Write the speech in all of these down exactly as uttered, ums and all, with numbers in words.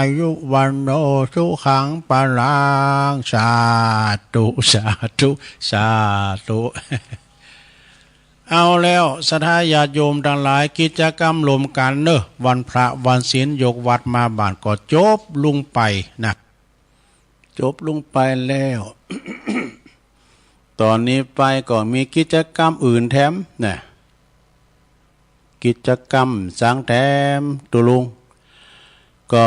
อายุ วัณโณ สุขัง พลัง สาธุ สาธุ สาธุ เอาแล้ว ศรัทธาญาติโยมตังหลาย กิจกรรมร่วมกั๋นเนาะ วันพระวันศีล ยกวัตรมาบ้านก็จบลงไปนะ จบลงไปแล้ว ต่อนี้ไปก็มีกิจกรรมอื่นแถมนะ กิจกรรมสังแถม ตุ๊ลุง ก็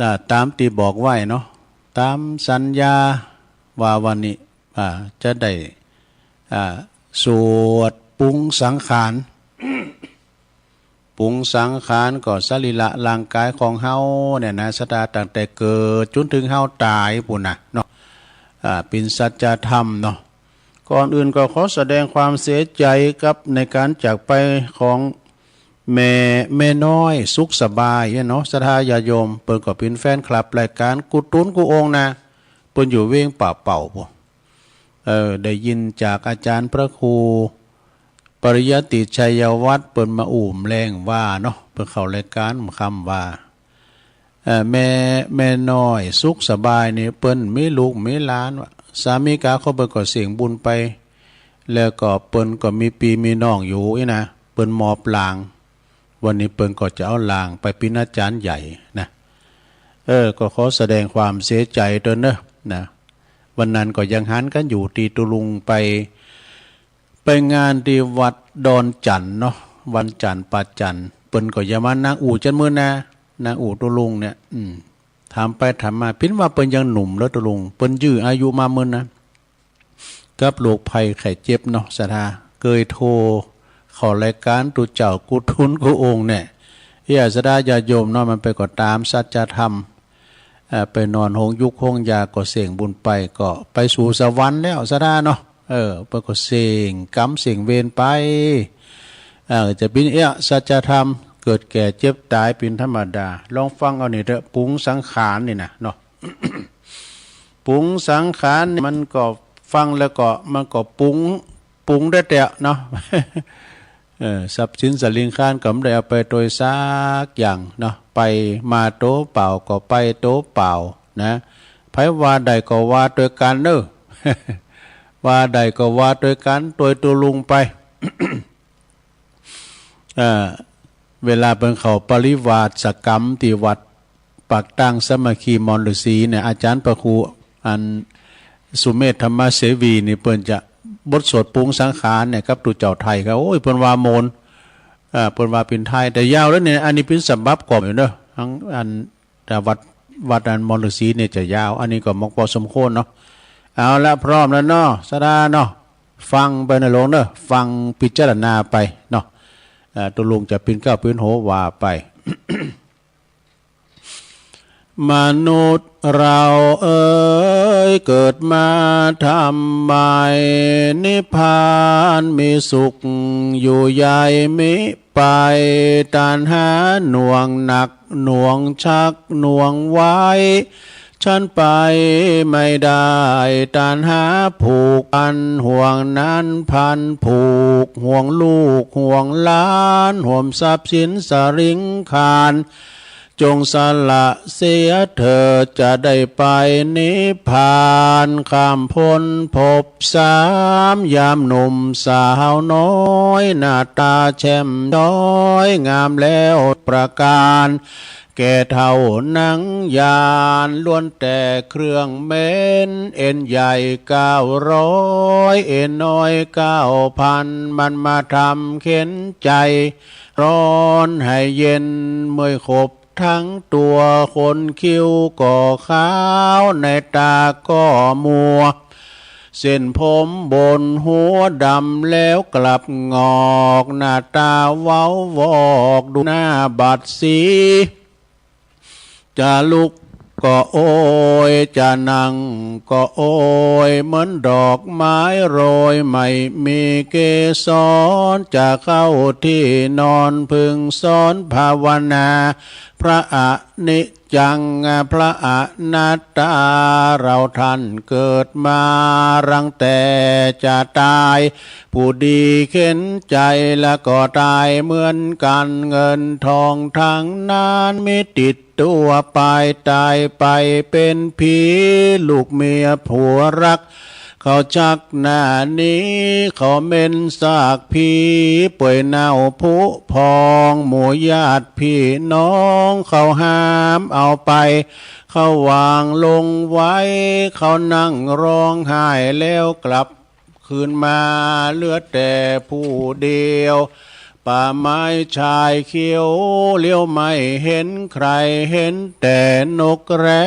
ต๋า ต๋ามตี้บอกไว้เนาะ ต๋ามสัญญาว่าวันนี้ อ่า จะได้ อ่า สวดปรุงสังขาร ปรุงสังขารก็สรีระร่างกายของเฮาเนี่ยนะ ศรัทธา ตั้งแต่เกิดจ๋นเถิงเฮาต๋ายปู้นนะเนาะ อ่า เป๋นสัจธรรมเนาะ ก่อนอื่นก็ขอแสดงความเสียใจ๋กับในก๋านจากไปของแม่ แม่น้อยสุขสบายเนี่ยเนาะ ศรัทธาญาติโยม เปิ้นก็เป๋นแฟนคลับรายก๋านกู้ตุ๊นกู้องค์นะ เปิ้นอยู่เวียงป่าเป่าปู้น เออ ได้ยินจากอาจ๋ารย์พระครู ปริยัตติชัยวัฒน์ เปิ้นมาอู้แลงว่าเนาะ เปิ้นเข้ารายก๋านค่ำว่า เอ่อ แม่ แม่น้อยสุขสบายนี่ เปิ้นมีลูกมีหลานว่า สามีก๋าของเปิ้นก็เสี้ยงบุญไป แล้วก็เปิ้นก็มีปี้มีน้องอยู่อี้นะ เปิ้นมอบหลาน วันนี้เปิ้นก็จะเอาหลานไปเป๋นอาจ๋ารย์ใหญ่นะ เออ ก็ขอแสดงความเสียใจ๋ตวยเนาะนะ วันนั้นก็ยังหันกั๋นอยู่ตี้ตุ๊ลุงไป ไปงานตี้วัดดอนจั๋นเนาะ วันจั๋นป๋าจั๋น เปิ้นก็ยังมานั่งอู้จั๊นมื้อนะ นั่งอู้ตุ๊ลุงเนี่ย อืม ถามไปถามมา เปิ้นว่าเปิ้นยังหนุ่มเนาะตุ๊ลุง เปิ้นยื้ออายุมามื้อนะ กับโรคภัยไข้เจ็บเนาะ ศรัทธา เกยโทรเข้ารายก๋านตุ๊เจ้ากู้ตุ๊นกู้องค์เนี่ย เอี้ย ศรัทธาญาติโยมเนาะ มันเปิ้นก็ต๋ามสัจธรรม เอ่อ ไปนอนโฮงยุกโฮงยาก็เสี้ยงบุญไป ก็ไปสู่สวรรค์แล้ว ศรัทธาเนาะ เออ เปิ้นก็เสี้ยงก๋รรมเสี้ยงเวรไป เออ จะเป๋นเอี้ย สัจธรรม เกิดแก่เจ็บต๋ายเป๋นธรรมดา ลองฟังเอานี่เต๊อะ ปรุงสังขารนี่นะเนาะ ปรุงสังขารนี่มันก็ฟังแล้วก็ มันก็ปรุง ปรุงได้แต่เนาะ เออ ทรัพย์สินสะหลิงคลานก็บ่ได้เอาไปตวยสักอย่างเนาะ ไปมาตั๋วเปล่าก็ไปตั๋วเปล่านะ ใผว่าได้ก็ว่าตวยกั๋นเนาะ ว่าได้ก็ว่าตวยกั๋น ตวยตุ๊ลุงไป เอ่อ เวลาเปิ้นเข้าปริวาสกรรมตี้วัดปากตั้งสามัคคีมอนฤๅษีเนี่ย อาจ๋ารย์พระครูอันสุเมธธรรมเสวีนี่ เปิ้นจะบทสวดปรุงสังขารเนี่ย กับตุ๊เจ้าไทยก็ โอ้ย เปิ้นว่ามนต์ เอ่อ เปิ้นว่าเป๋นไทย แต่ยาวแล้วเนี่ย อันนี้เป๋นฉบับก่อมอยู่เนาะ ตังอัน แต่วัด วัดอันมอนฤๅษีเนี่ยจะยาว อันนี้ก็มอกพอสมควรเนาะ เอาละ พร้อมแล้วเนาะ ศรัทธาเนาะ ฟังไปนะโยมเนาะ ฟังพิจารณาไปเนาะ เอ่อ ตุ๊ลุงจะเป๋นเก๊าเป๋นหัวว่าไป มนุษย์เราเอ๋ย เกิดมาทำไม นิพพานมีสุขอยู่ใหญ่มิไป ตัณหาหน่วงหนักหน่วงชักหน่วงไว้ ฉันไปไม่ได้ ตัณหาผูกพัน ห่วงนั้นพันผูก ห่วงลูกห่วงหลาน ห่วงทรัพย์สินสะหลิงคลาน จงสละเสียเถิด จะได้ไปนิพพาน ข้ามพ้นภพสาม ยามหนุ่มสาวน้อย หน้าต๋าแช่มช้อย งามแล้วประก๋าน แก่เฒ่าหนังยาน ล้วนแต่เครื่องเหม็น เอ็นใหญ่เก้าร้อย เอ็นน้อยเก้าพัน มันมาทำเข็ญใจ๋ ร้อนให้เย็นเมื่อยขบทั้งตั๋ว ขนคิ้วก็ขาว ในต๋าก็มัว เส้นผมบนหัวดำแล้วกลับหงอก หน้าต๋าเว้าวอก ดูหน้าบัดสี จะลุกก็โอย จะนั่งก็โอย เหมือนดอกไม้โรยไม่มีเกสร จะเข้าที่นอนพึงสอนภาวนา พระอ นิจจัง พระอนัตตา เราท่านเกิดมารังแต่จะต๋าย ผู้ดีเข็ญใจ๋แล้วก็ต๋ายเหมือนกั๋น เงินทองทั้งนั้นมิติดตั๋วไป ต๋ายไปเป๋นผี ลูกเมียผัวรัก เขาชักหน้าหนี เขาเหม็นซากผี เปื่อยเน่าผุพอง หมู่ญาติพี่น้องเขาหามเอาไป เขาวางลงไว้ เขานั่งร้องไห้แล้วกลับคืนมา เหลือแต่ผู้เดียว ป่าไม้ชายเขียว เหลียวไม่เห็นใคร เห็นแต่นกแร้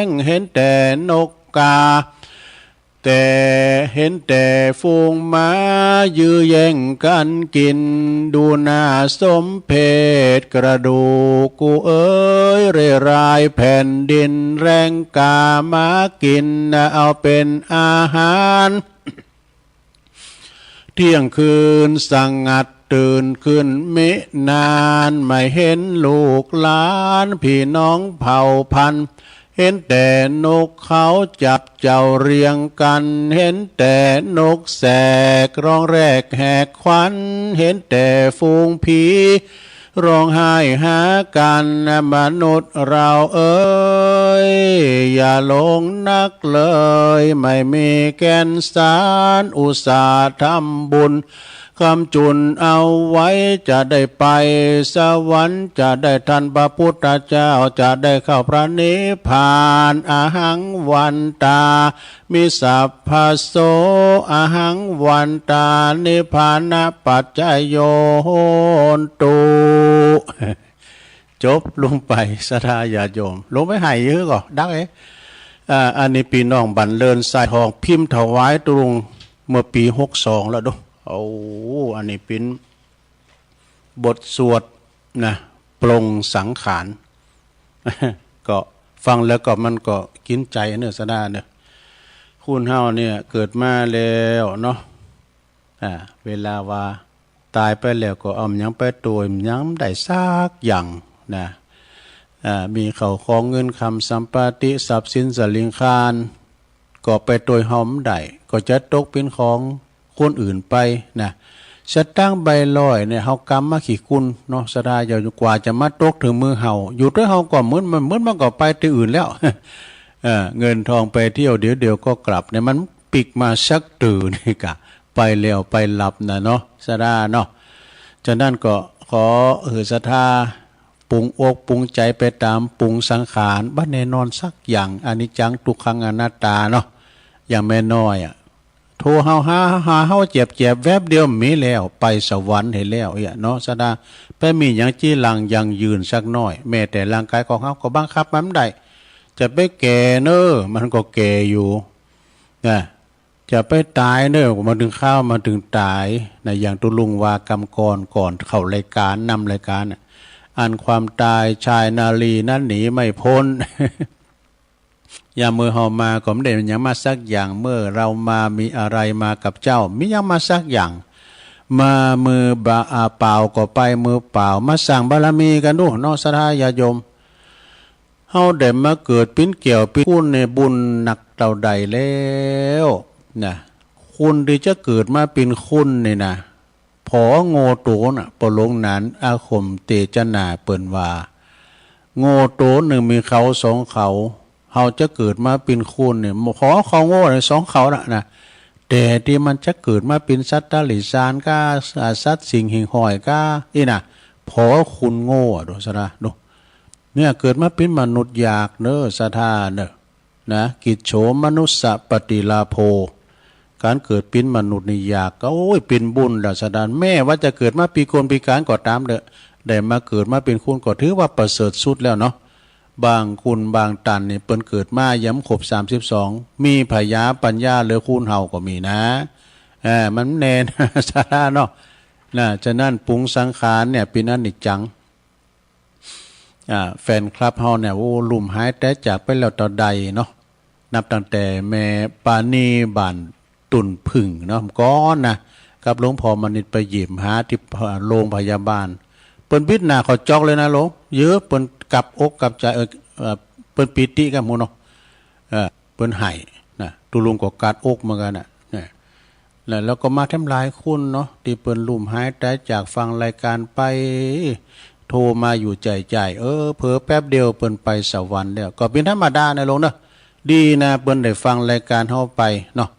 ง เห็นแต่นกกา แต่เห็นแต่ฝูงหมา ยื้อแย่งกั๋นกิ๋น ดูน่าสมเพช กระดูกกูเอ๋ย เร่ยร่ายแผ่นดิน แร้งกามากิ๋น เอาเป๋นอาหาร เที่ยงคืนสงัด ตื่นขึ้นมินาน ไม่เห็นลูกหลาน พี่น้องเผ่าพันธุ์ เห็นแต่นกเขาจับเจ้าเรียงกั๋น เห็นแต่นกแสกร้องแรกแหกขวัญ เห็นแต่ฝูงผีร้องไห้หากั๋น มนุษย์เราเอ๋ย อย่าหลงนักเลย ไม่มีแก่นสาร อุตส่าห์ทำบุญ คำจุนเอาไว้ จะได้ไปสวรรค์ จะได้ทันพระพุทธเจ้า จะได้เข้าพระนิพพาน อหังวันตา มิ สัพพะโส อหังวันตา นิพพานะปัจจโย โหนตุ จบลงไป ศรัทธาญาติโยม ลงไปไห้เยอะก่อ ดักเอ๊ะ อ่า อันนี้ปี้น้องบรรเลิน สายทอง พิมพ์ถวายตุ๊ลุงเมื่อปี๋หกสองแล้วเนาะ โอ้ อันนี้เป๋นบทสวดนะ ปลงสังขาร ก็ฟังแล้วก็มันก็กิ๋นใจ๋เนาะ ศรัทธาเนาะ คนเฮาเนี่ยเกิดมาแล้วเนาะ อ่า เวลาว่าต๋ายไปแล้วก็เอาหยังไปโตย หยังบ่ได้สักอย่างนะ อ่า มีเข้าของเงินคำสัมปติ ทรัพย์สินสลิงคาร ก็ไปโตยเฮาบ่ได้ ก็จะตกเป๋นของคนอื่นไปนะ สตางค์ใบร้อยเนี่ย เฮากำมาขี้กุนเนาะ ศรัทธา อย่ากว่าจะมาตกเถิงมือเฮา อยู่ตวยเฮาก็เหมือนมัน เหมือนมันก็ไปตี้อื่นแล้ว เออ เงินทองไปเที่ยวเดี๋ยวเดียวก็กลับเนี่ย มันปิ๊กมาสักตื่นนี่กะ ไปแล้วไปหลับนะเนาะ ศรัทธาเนาะ ฉะนั้นก็ขอหื้อศรัทธาปรุงอกปรุงใจ๋ไปต๋ามปรุงสังขาร บ่แน่นอนสักอย่าง อนิจจัง ทุกขัง อนัตตาเนาะ อย่างแม่น้อยอะ โธ่ เฮาหา หาเฮาแจบๆ แวบเดียวมีแล้ว ไปสวรรค์หั้นแล้วเอี้ยเนาะ ศรัทธา ไปมีหยังจีรังยั่งยืนสักหน้อย แม้แต่ร่างกายของเฮาก็บังคับมันบ่ได้ จะไปแก่เนาะ มันก็แก่อยู่นะ จะไปต๋ายเนาะ มาเถิงคราวมาเถิงต๋ายนะ อย่างตุ๊ลุงว่ากำก่อน ก่อนเข้ารายก๋าน นำรายก๋านน่ะ อันความต๋ายชายนารีนั้นหนีไม่พ้น ยามเมื่อเฮามาก็บ่ได้หยังมาสักอย่าง เมื่อเรามามีอะไรมากับเจ้า มีหยังมาสักอย่าง มามือบ่า อ่า เปล่าก็ไปมือเปล่า มาสร้างบารมีกั๋นดูเนาะ ศรัทธาญาติโยม เฮาได้มาเกิดเป๋นแก้วเป๋นคนเนี่ย บุญนักเต้าใดแล้วนะ คนตี้จะเกิดมาเป๋นคนนี่นะ ผอโง่โตน่ะ ปอหลวงหนานอาคมเตจนาเปิ้นว่า โง่โตนึ่งมีเขาสองเขา เฮาจะเกิดมาเป๋นคนเนี่ย ผอเขาโง่เนี่ยสองเขาน่ะนะ แต่ตี้มันจะเกิดมาเป๋นสัตว์ตะหลิสานก้า สัตว์สิ่งหิ่งห้อยก้า อี้น่ะ ผอคนโง่อะ ดูศรัทธา ดู เนี่ย เกิดมาเป๋นมนุษย์ยากเนาะ ศรัทธาเนาะ นะ กิจโฉมนุสสะปฏิลาโภ ก๋านเกิดเป๋นมนุษย์นี่ยาก โอ้ย เป๋นบุญแล้ว ศรัทธา แม้ว่าจะเกิดมาปี้กลปีก๋านก็ต๋ามเต๊อะ ได้มาเกิดมาเป๋นคนก็ถือว่าประเสริฐสุดแล้วเนาะ บางคนบางต้านนี่เปิ้นเกิดมายังบ่ครบสามสิบสอง มีผญาปัญญาเหลือคนเฮาก็มีนะ เออ มันแน่น ศรัทธาเนาะ นะ ฉะนั้นปรุงสังขารเนี่ยเป๋นอนิจจัง อ่า แฟนคลับเฮาเนี่ย โอ้ ลุ่มหายต๋ายจากไปแล้วเต้าใดเนาะ นับตั้งแต่แม่ปาณีบ้านตุ่นผึ้งเนาะ ก่อนนะ กับหลวงพ่อมณิษฐ์ไปเยี่ยมหาตี้โรงพยาบาล เปิ้นบิดหน้าเขาจ๊อกเลยนะหลวง เย้อ เปิ้น กลับอกกลับใจ๋ เออ เออ เปิ้นปีติกั๋นหมู่เนาะ เออ เปิ้นไห้นะ ตุ๊ลุงก็กลับอกเหมือนกั๋นนะ เนี่ย แล้ว แล้วก็มาแถมหลายคนเนาะ ตี้เปิ้นลุ่มหายต๋ายจากฟังรายก๋านไป โทรมาอยู่ใจ๋ๆ เออ เผลอแป๊บเดียวเปิ้นไปสวรรค์แล้ว ก็เป๋นธรรมดานะลุงเนาะ ดีนะ เปิ้นได้ฟังรายก๋านเฮาไปเนาะ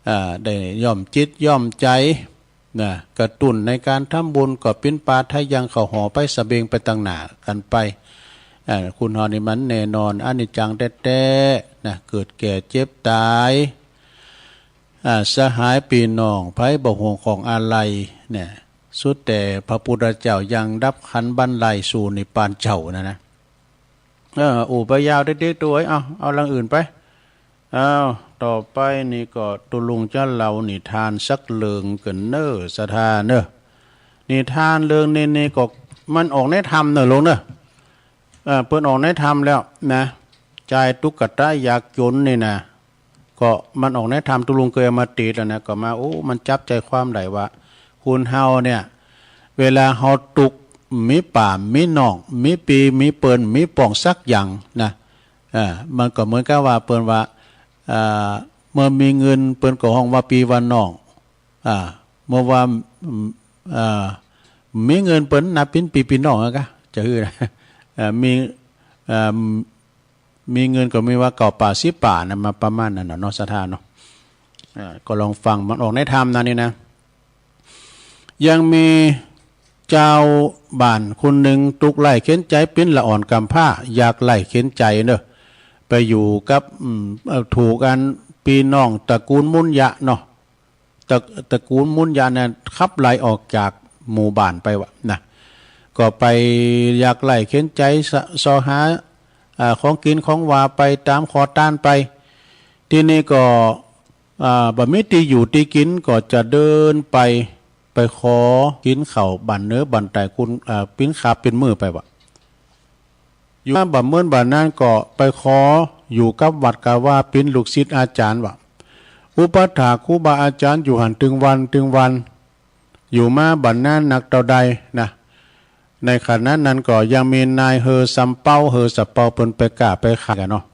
อ่า ได้ย่อมจิตย่อมใจ๋ นะ กระตุ้นในก๋านทำบุญ ก็ปิ้นปลาทะยังเข้าหอไปสะเบงไปตังหน้ากั๋นไป อ่า คนเฮานี่มันแน่นอน อนิจจังแต๊ๆ นะ เกิดแก่เจ็บต๋าย อ่า สหายปี้น้อง ใผบ่ห่วงของอาลัย เนี่ย สุดแต่พระพุทธเจ้ายังดับขันธ์บรรลัยสู่นิพพานเจ้านะนะ เออ อู้ไปยาวเต๊กๆ ตุ๊เอ้ย เอา เอาเรื่องอื่นไป อ้าว ต่อไปนี่ก็ตุ๊ลุงจะเล่านิทานสักเรื่องกั๋นเน่อ ศรัทธาเน่อ นิทานเรื่องนี้นี่ก็มันออกในธรรมเน่อลุงเน่อ เออ เปิ้นออกในธรรมแล้วนะ จายตุ๊กตายากจ๋นนี่นะ ก็มันออกในธรรม ตุ๊ลุงเกยเอามาติดแล้วนะ ก็มา โอ้ มันจับใจ๋ความได้ว่า คนเฮาเนี่ย เวลาเฮาตุ๊ก มีป้ามีน้อง มีปี้มีเปิ้น มีป้องสักอย่างนะ อ่า มันก็เหมือนกับว่าเปิ้นว่า อ่า เมื่อมีเงินเปิ้นก็ฮ้องว่าปี้ว่าน้อง อ่า เมื่อว่า อืม อ่า มีเงินเปิ้นนับเป๋นปี้เป๋นน้องอะกะ จะหื้อนะ อ่า มี อ่า มีเงินก็มีว่าเก้าป้าสิบป้านะ มาประมาณนั้นน่ะเนาะ ศรัทธาเนาะ อ่า ก็ลองฟัง มันออกในธรรมนะนี่นะ ยังมีจาวบ้านคนนึ่งตุ๊กข์ใล้เข็ญใจ๋ เป๋นละอ่อนก๋ำพร้า ยากไร้เข็ญใจ๋เน่อ ไปอยู่กับ อืม เอ่อ ถูกอันปี้น้องตระกูลมุนยะเนาะ ตระ ตระกูลมุนยะเนี่ยขับไล่ออกจากหมู่บ้านไปวะนะ ก็ไปยากไร้เข็ญใจ๋ เซาะ เซาะหา อ่า ของกิ๋นของหวาไปต๋ามขอตานไป ตี้นี้ก็ อ่า บ่มีตี้อยู่ตี้กิ๋น ก็จะเดินไป ไปขอกิ๋นข้าวบ้านเหนือบ้านใต้ คน อ่า ปิ้นคาบปิ้นมื้อไปวะ อยู่มาบ่าเมินบ่านานก็ไปขออยู่กับวัดกาว่าเป๋นลูกศิษย์อาจ๋ารย์วะ อุปัฏฐากครูบาอาจ๋ารย์อยู่หั้นตึงวันตึงวัน อยู่มาบ่านานนักเต้าใดนะ ในขณะนั้นก็ยังมีนายเฮอซำเปา เฮอซำเปาเปิ้นไปก้าไปขายกั๋นเนาะ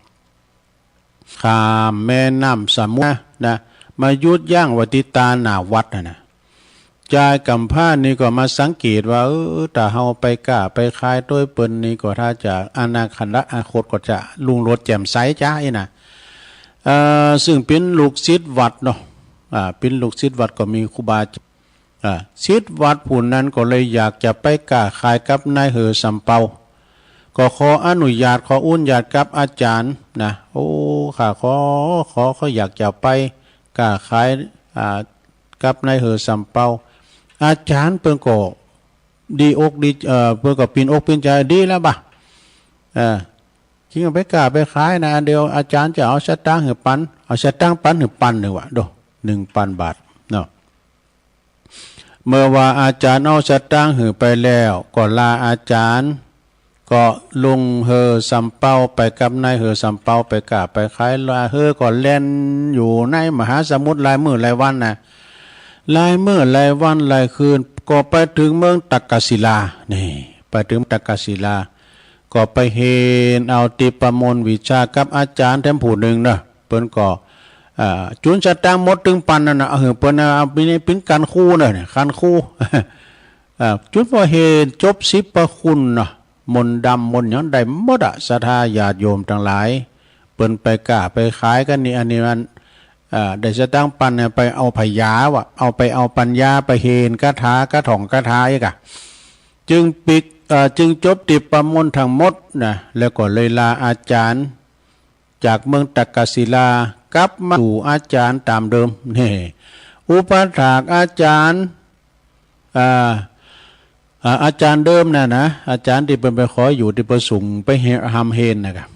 ข้ามแม่น้ำสมุทรนะ มาหยุดยั้งไว้ตี้ตาหน้าวัดน่ะนะ จายก๋ำพร้านี่ก็มาสังเกตว่า เออ ถ้าเฮาไปก้าไปขายตวยเปิ้นนี่ก็ถ้าจะอนาคต อนาคตก็จะรุ่งโรจน์แจ่มใสจ๊ะอี้นะ เอ่อ ซึ่งเป๋นลูกศิษย์วัดเนาะ อ่า เป๋นลูกศิษย์วัดก็มีครูบา อ่า ศิษย์วัดผู้นั้นก็เลยอยากจะไปก้าขายกับนายเฮอซำเปา ก็ขออนุญาต ขออุญาติกับอาจ๋ารย์นะ โอ้ ข้าขอ ขอ ขออยากจะไปก้าขาย อ่า กับนายเฮอซำเปา อาจ๋ารย์เปิ้นก็ดีอกดี เอ่อ เปิ้นก็ปิ้นอกปิ้นใจ๋ ดีแล้วบ่ะ เออ เจ้าไปก้าไปขายนะ อันเดียวอาจ๋ารย์จะเอาสตางค์หื้อปัน เอาสตางค์ปันหื้อปันหนึ่งวะ โด หนึ่งปันบาทเนาะ เมื่อว่าอาจ๋ารย์เอาสตางค์หื้อไปแล้ว ก็ลาอาจ๋ารย์ ก็ลุงเฮอซำเปาไปกับนายเฮอซำเปาไปก้าไปขาย ลาเฮอก็แล่นอยู่ในมหาสมุทรหลายมื้อหลายวันนะ หลายมื้อหลายวันหลายคืน ก็ไปเถิงเมืองตักกศิลา นี่ ไปเถิงตักกศิลา ก็ไปเฮนเอาติปมณฑวิชากับอาจ๋ารย์แถมผู้นึ่งเนาะ เปิ้นก็ อ่า จุนสตางค์หมดตึงปันนั่นน่ะ เอาหื้อเปิ้นน่ะ เอาไปในปิ้นกั๋นครูเนาะ กั๋นครู อ่า จุนว่าเฮนจบสิบพระคุณเนาะ มนต์ดำมนต์หยังได้หมดอะ ศรัทธาญาติโยมตังหลาย เปิ้นไปก้าไปขายกั๋นนี่ อันนี้มัน อ่า ได้สตางค์ปันเนี่ย ไปเอาผญาวะ เอาไปเอาปัญญา ไปเฮนคาถา คาถ่องคาถาอีกอะ จึงปิก เอ่อ จึงจบติปมณฑทั้งหมดนะ แล้วก็เลยลาอาจ๋ารย์ จากเมืองตักกศิลา กลับมาสู่อาจ๋ารย์ต๋ามเดิม นี่ อุปัฏฐากอาจ๋ารย์ อ่า อ่า อาจ๋ารย์เดิมน่ะนะ อาจ๋ารย์ตี้เปิ้นไปขออยู่ตี้ประสุงไปเฮ ฮำเฮนน่ะกะ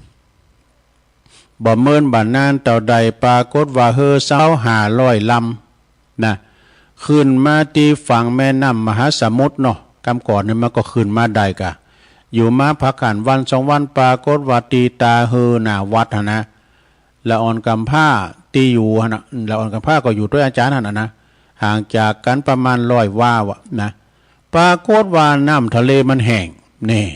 บ่เมินบ่านานเต้าใด ปรากฏว่าเฮอซาวห้าร้อยลำ นะ ขึ้นมาตี้ฝั่งแม่น้ำมหาสมุทรเนาะ กำก่อนนี่มันก็ขึ้นมาได้กะ อยู่มาพักหั้นวันสองวัน ปรากฏว่าตี้ตาเฮอหน้าวัดหั้นนะ ละอ่อนก๋ำพร้าตี้อยู่หั้นนะ ละอ่อนก๋ำพร้าก็อยู่ตวยอาจ๋ารย์หั้นนะ ห่างจากกั๋นประมาณร้อยวาวะนะ ปรากฏว่าน้ำทะเลมันแห้ง นี่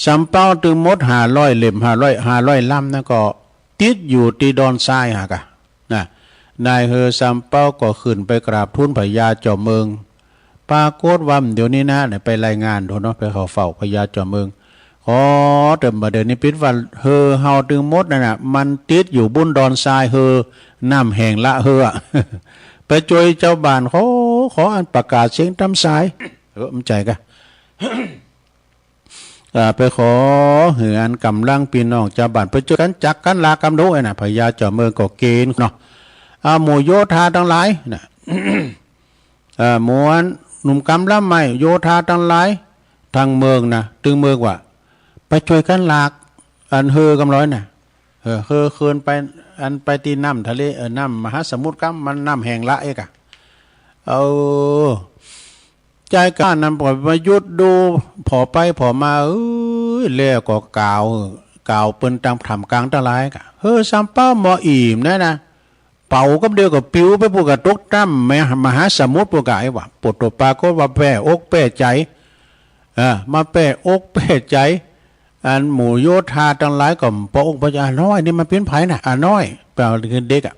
สำเป๊าตึงหมดห้าร้อยเล่ม ห้าร้อย ห้าร้อยลำนั้นก็ติดอยู่ตี้ดอนทรายหากะ นะ นายเฮอสำเป๊าก็ขึ้นไปกราบทูลพญาเจ้าเมือง ปรากฏว่าเดี๋ยวนี้นะ เนี่ยไปรายงานดูเนาะ ไปเข้าเฝ้าพญาเจ้าเมือง ขอเถิด บ่าเดี๋ยวนี้ปิดว่าเฮอเฮาตึงหมดนั่นน่ะ มันติดอยู่บุ้นดอนทราย เฮอน้ำแห้งละเฮอ ไปจ้วยจาวบ้าน ขอ ขออันประกาศเสียงต๋ามสาย เออ มันใจ๋กะ อ่า ไปขอหื้ออันก๋ำลังปี้น้องจาวบ้านไปจ้วยกั๋นจักกั๋นลากกั๋นดู ไอ้น่ะ พญาเจ้าเมืองก็เกณฑ์เนาะ อ่า หมู่โยธาตังหลายน่ะ อ่า หมู่อันหนุ่มก๋ำลังใหม่ โยธาตังหลาย ตึงเมืองน่ะ ตึงเมืองว่า ไปจ้วยกั๋นลาก อันเฮอกำลอยน่ะ เออ เฮอเคินไป อันไปตี้น้ำทะเล เออ น้ำมหาสมุทรกำ มันน้ำแห้งละเอกอะ เออ จายก๋ำพร้านั้นก็มาหยุดดู ผ่อไปผ่อมา เอ้ย แล้วก็กล่าว กล่าวเปิ้นต๋ามถ้ำกลางตังหลายกะ เฮอสำเป๊าหมออิ่มนั่นน่ะ เป๋าก๊ำเดียวก็ปิวไปปู้นกะ ตกน้ำมหา มหาสมุทรปู้นกะ ไอ้หว่า ปวดตัวปรากฏว่าแปลกอกแปลกใจ๋ เออ มาแปลกอกแปลกใจ๋ อันหมู่โยธาตังหลายก็ปออกปอใจ อาน้อยนี่มันเป๋นใผน่ะ อาน้อย แปลว่าคือเด็กอะ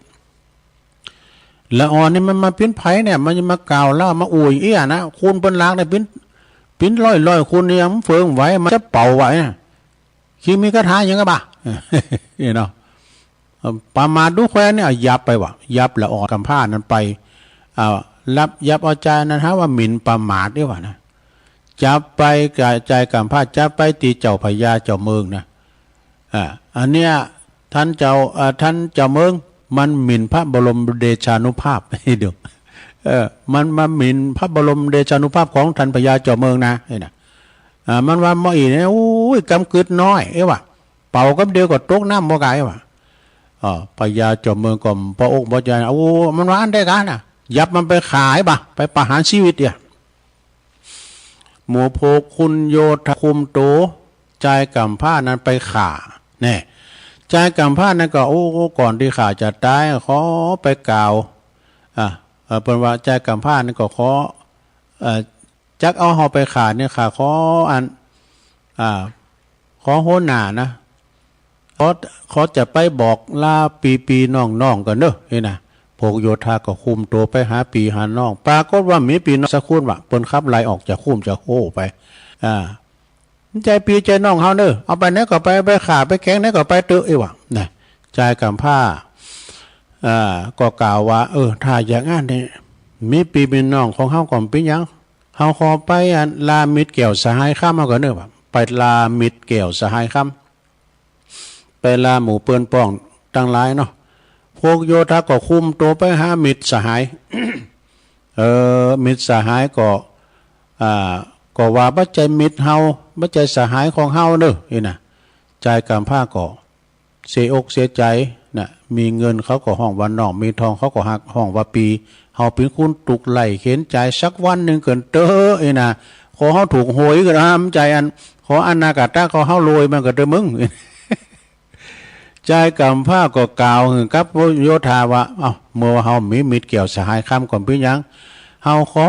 ละอ่อนนี่มันมาเป๋นใผเนี่ย มันจะมากล่าวเล่ามาอู้อี้อะนะ คูณเปิ้นลากเนี่ยเป๋น เป๋นร้อยๆ คูณเนี่ย มันเฟืองไหว มันจะเป๋าไหวน่ะ คิงมีคาถาหยังกะบ่า นี่เนาะ เอ่อ ประมาทดูแควนเนี่ย ยับไปว่ะ ยับละอ่อนก๋ำพร้านั้นไป อ่า ยับ ยับเอาจายนั้นหาว่าหมิ่นประมาทดีกว่านะ จับไปกะ จายก๋ำพร้าจับไปตี้เจ้าพญาเจ้าเมืองนะ อ่า อันเนี้ย ต้านเจ้า อ่า ต้านเจ้าเมือง มันหมิ่นพระบรมเดชานุภาพ ดู เออ มันมาหมิ่นพระบรมเดชานุภาพของต้านพญาเจ้าเมืองนะ นี่นะ อ่า มันว่าหมออี่เนี่ย โอ้ย กำกึ๊ดน้อย เอ้ยว่ะ เป๋าก๊ำเดียวก็ตกน้ำบ่กายว่ะ อ๋อ พญาเจ้าเมืองก็ปออกปอใจ โอ้ มันว่าอันใดกะน่ะ ยับมันไปฆ่าบ่า ไปประหารชีวิตเนี่ย หมู่พวกคุณโยธาคุมตั๋วจายก๋ำพร้านั้นไปฆ่า แน่ จายก๋ำพร้านั้นก็ โอ้ ก่อนตี้ข้าจะต๋าย ขอไปกล่าว อ่า เอ่อ เปิ้นว่าจายก๋ำพร้านั้นก็ขอ เอ่อ จักเอาเฮาไปฆ่าเนี่ย ข้าขออัน อ่า ขอหัวหน้านะ ขอ ขอจะไปบอกลาปี้ๆ น้องๆ ก่อนเน่อ นี่นะ พวกโยธาก็คุมตั๋วไปหาปี้หาน้อง ปรากฏว่ามีปี้น้องสักคนว่ะ เปิ้นขับไล่ออกจากคุ้มจากโฮ่ไป อ่า มันใจ้ปี้ใจ้น้องเฮาเน่อ เอาไปไหนก็ไป ไปฆ่าไปแก๋งไหนก็ไปเต๊อะ เอ้ยว่ะ นะ จายก๋ำพร้า อ่า ก็กล่าวว่า เออ ถ้าอย่างนั้นเนี่ย มีปี้มีน้องของเฮาก็บ่เป๋นหยัง เฮาขอไปอันลามิตรแก้วสหายคำเฮาก่อนเน่อว่ะ ไปลามิตรแก้วสหายคำ ไปลาหมู่เปิ้นป้องตังหลายเนาะ พวกโยธาก็คุมตั๋วไปหามิตรสหาย เออ มิตรสหายก็ อ่า ก็ว่าบ่ใจ้มิตรเฮา บ่ใจ้สหายของเฮาเน่อ นี่นะ จายก๋ำพร้าก็ เสียอกเสียใจ๋นะ มีเงินเขาก็ฮ้องว่าน้อง มีทองเขาก็ฮัก ฮ้องว่าปี้ เฮาเป๋นคนตุ๊กข์ไร้เข็ญใจ๋ สักวันนึ่งเกินเต๊อะ นี่นะ ขอเฮาถูกหวยก็ห้ามใจ๋อัน ขออนาคตของเฮาโรยมันก็เต๊อะมึง จายก๋ำพร้าก็กล่าวหื้อกับโยธาว่า เอ้า เมื่อว่าเฮามีมิตรแก้วสหายคำก็บ่เป๋นหยัง เฮาขอ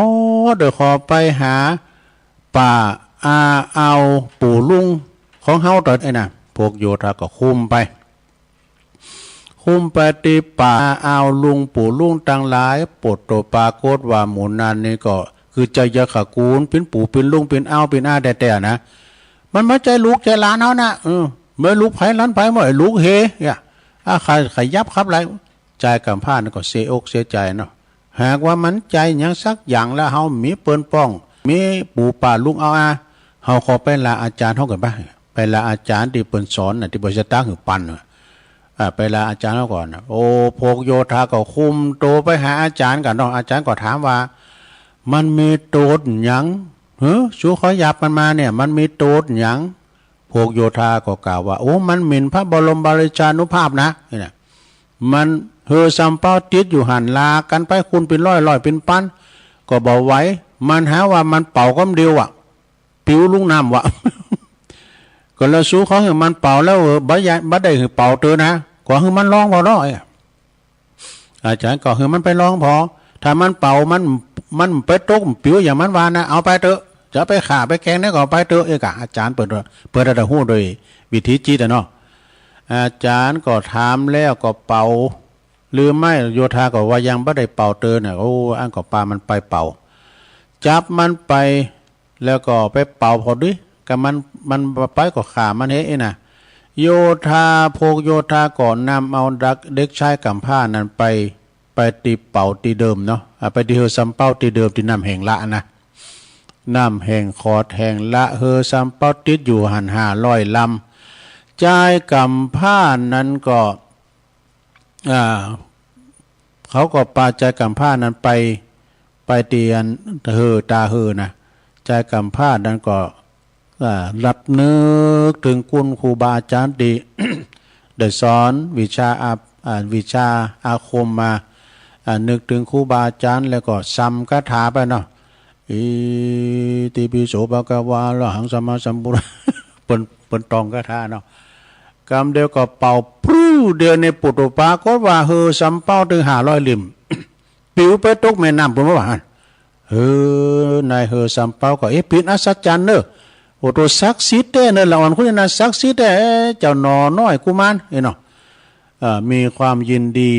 เต๊อะ ขอไปหา ป่าอาอาวปู่ลุงของเฮาเต๊อะ ไอ้น่ะ พวกโยธาก็คุมไป คุมไปตี้ป่าอาอาวลุงปู่ลุงตังหลาย ปวดตัวปรากฏว่าหมู่นั้นนี่ก็คือไชยะขกูล เป๋นปู่เป๋นลุงเป๋นอาวเป๋นอาแต๊ๆ นะ มันบ่ใจ้ลูกใจ้หลานเฮานะ เออ บ่ลูกใผหลานใผ บ่ลูกเฮ เนี่ย อ่ะ ใค่ ใค่ยับขับไล่ จายก๋ำพร้านั้นก็เสียอกเสียใจ๋เนาะ หากว่ามันใจ้หยังสักอย่างแล้ว เฮามีเปิ้นป้อง มีปู่ป้าลุงอาวอา เฮาขอไปลาอาจ๋ารย์เฮาก่อนปะ ไปลาอาจ๋ารย์ตี้เปิ้นสอนน่ะ ตี้เปิ้นสตางค์หื้อปันน่ะ อ่า ไปลาอาจ๋ารย์เฮาก่อนน่ะ โอ้ พวกโยธาก็คุมตั๋วไปหาอาจ๋ารย์ก่อนเนาะ อาจ๋ารย์ก็ถามว่า มันมีโต้ษหยัง หือ สูขอยับมันมาเนี่ย มันมีโต้ษหยัง พวกโยธาก็กล่าวว่า โอ้ มันหมิ่นพระบรมราชานุภาพนะ นี่นะ มันเฮอสำเป๊าติดอยู่หั้น ลากกั๋นไปคูณเป๋นร้อยๆ เป๋นปัน ก็บ่ไหว มันหาว่ามันเป๋าก๊ำเดียวอะ ปิ๋วลงน้ำวะ ก็แล้วสูขอหื้อมันเป๋าแล้ว เออ บ่ได้ บ่ได้หื้อเป๋าเต๊อะนะ ขอหื้อมันลองผ่อเนาะ อาจ๋ารย์ก็หื้อมันไปลองผ่อ ถ้ามันเป๋า มัน มันไปตก มันปิ๋วอย่างมันว่านะ เอาไปเต๊อะ จะไปฆ่าไปแกล้งไหนก็ไปเต๊อะ เอ๊ะ กะ อาจ๋ารย์เปิ้น เปิ้นจะฮู้โดยวิธีจิตอะเนาะ อาจ๋ารย์ก็ถามแล้วก็เป่า หรือไม่ โยธาก็ว่ายังบ่ได้เป่าเต๊อะเนี่ย โอ้ อั้นก็ปามันไปเป่า จับมันไป แล้วก็ไปเป่าผ่อดึย กะมัน มันบ่ไปก็ฆ่ามันเฮะ เอ๊ะ นะ โยธา พวกโยธาก็นำเอาดัก เด็กชายก๋ำพร้านั้นไป ไปตี้เป๋าตี้เดิมเนาะ อ่า ไปตี้เฮอซำเป๊าตี้เดิมตี้น้ำแห้งละนะ น้ำแห้งขอดแห้งละ เฮอซำเป๊าติดอยู่หั้นห้าร้อยลำ จายก๋ำพร้านั้นก็ อ่า เขาก็ปาจายก๋ำพร้านั้นไป ไปตี้อันเฮอตาเฮอนะ จายก๋ำพร้านั้นก็ อ่า รำลึกเถิงคุณครูบาอาจ๋ารย์ตี้ ได้สอนวิชาอา อ่า วิชาอาคมมา อ่า นึกเถิงครูบาอาจ๋ารย์แล้วก็ซำคาถาไปเนาะ อิติปิโสภะคะวา อะระหังสัมมาสัมพุทธะ เปิ้น เปิ้นต้องคาถาเนาะ กำเดียวก็เป่าปรู๊เดียวนี่ปุด ปรากฏว่าเฮอซำเป๊าตึงห้าร้อยลิ่ม ปิวไปตกแม่น้ำปู๊นว่าหั้น เออ นายเฮอซำเป๊าก็ เอ๊ะ เป๋นอัศจรรย์เน่อ โอ้ โตศักดิ์สิทธิ์แต๊เน่อ ละอ่อนคนนี้นะ ศักดิ์สิทธิ์แต๊ เอ๊ะ เจ้าหน่อน้อยกุมาร เอ๊ะเนาะ เอ่อ มีความยินดี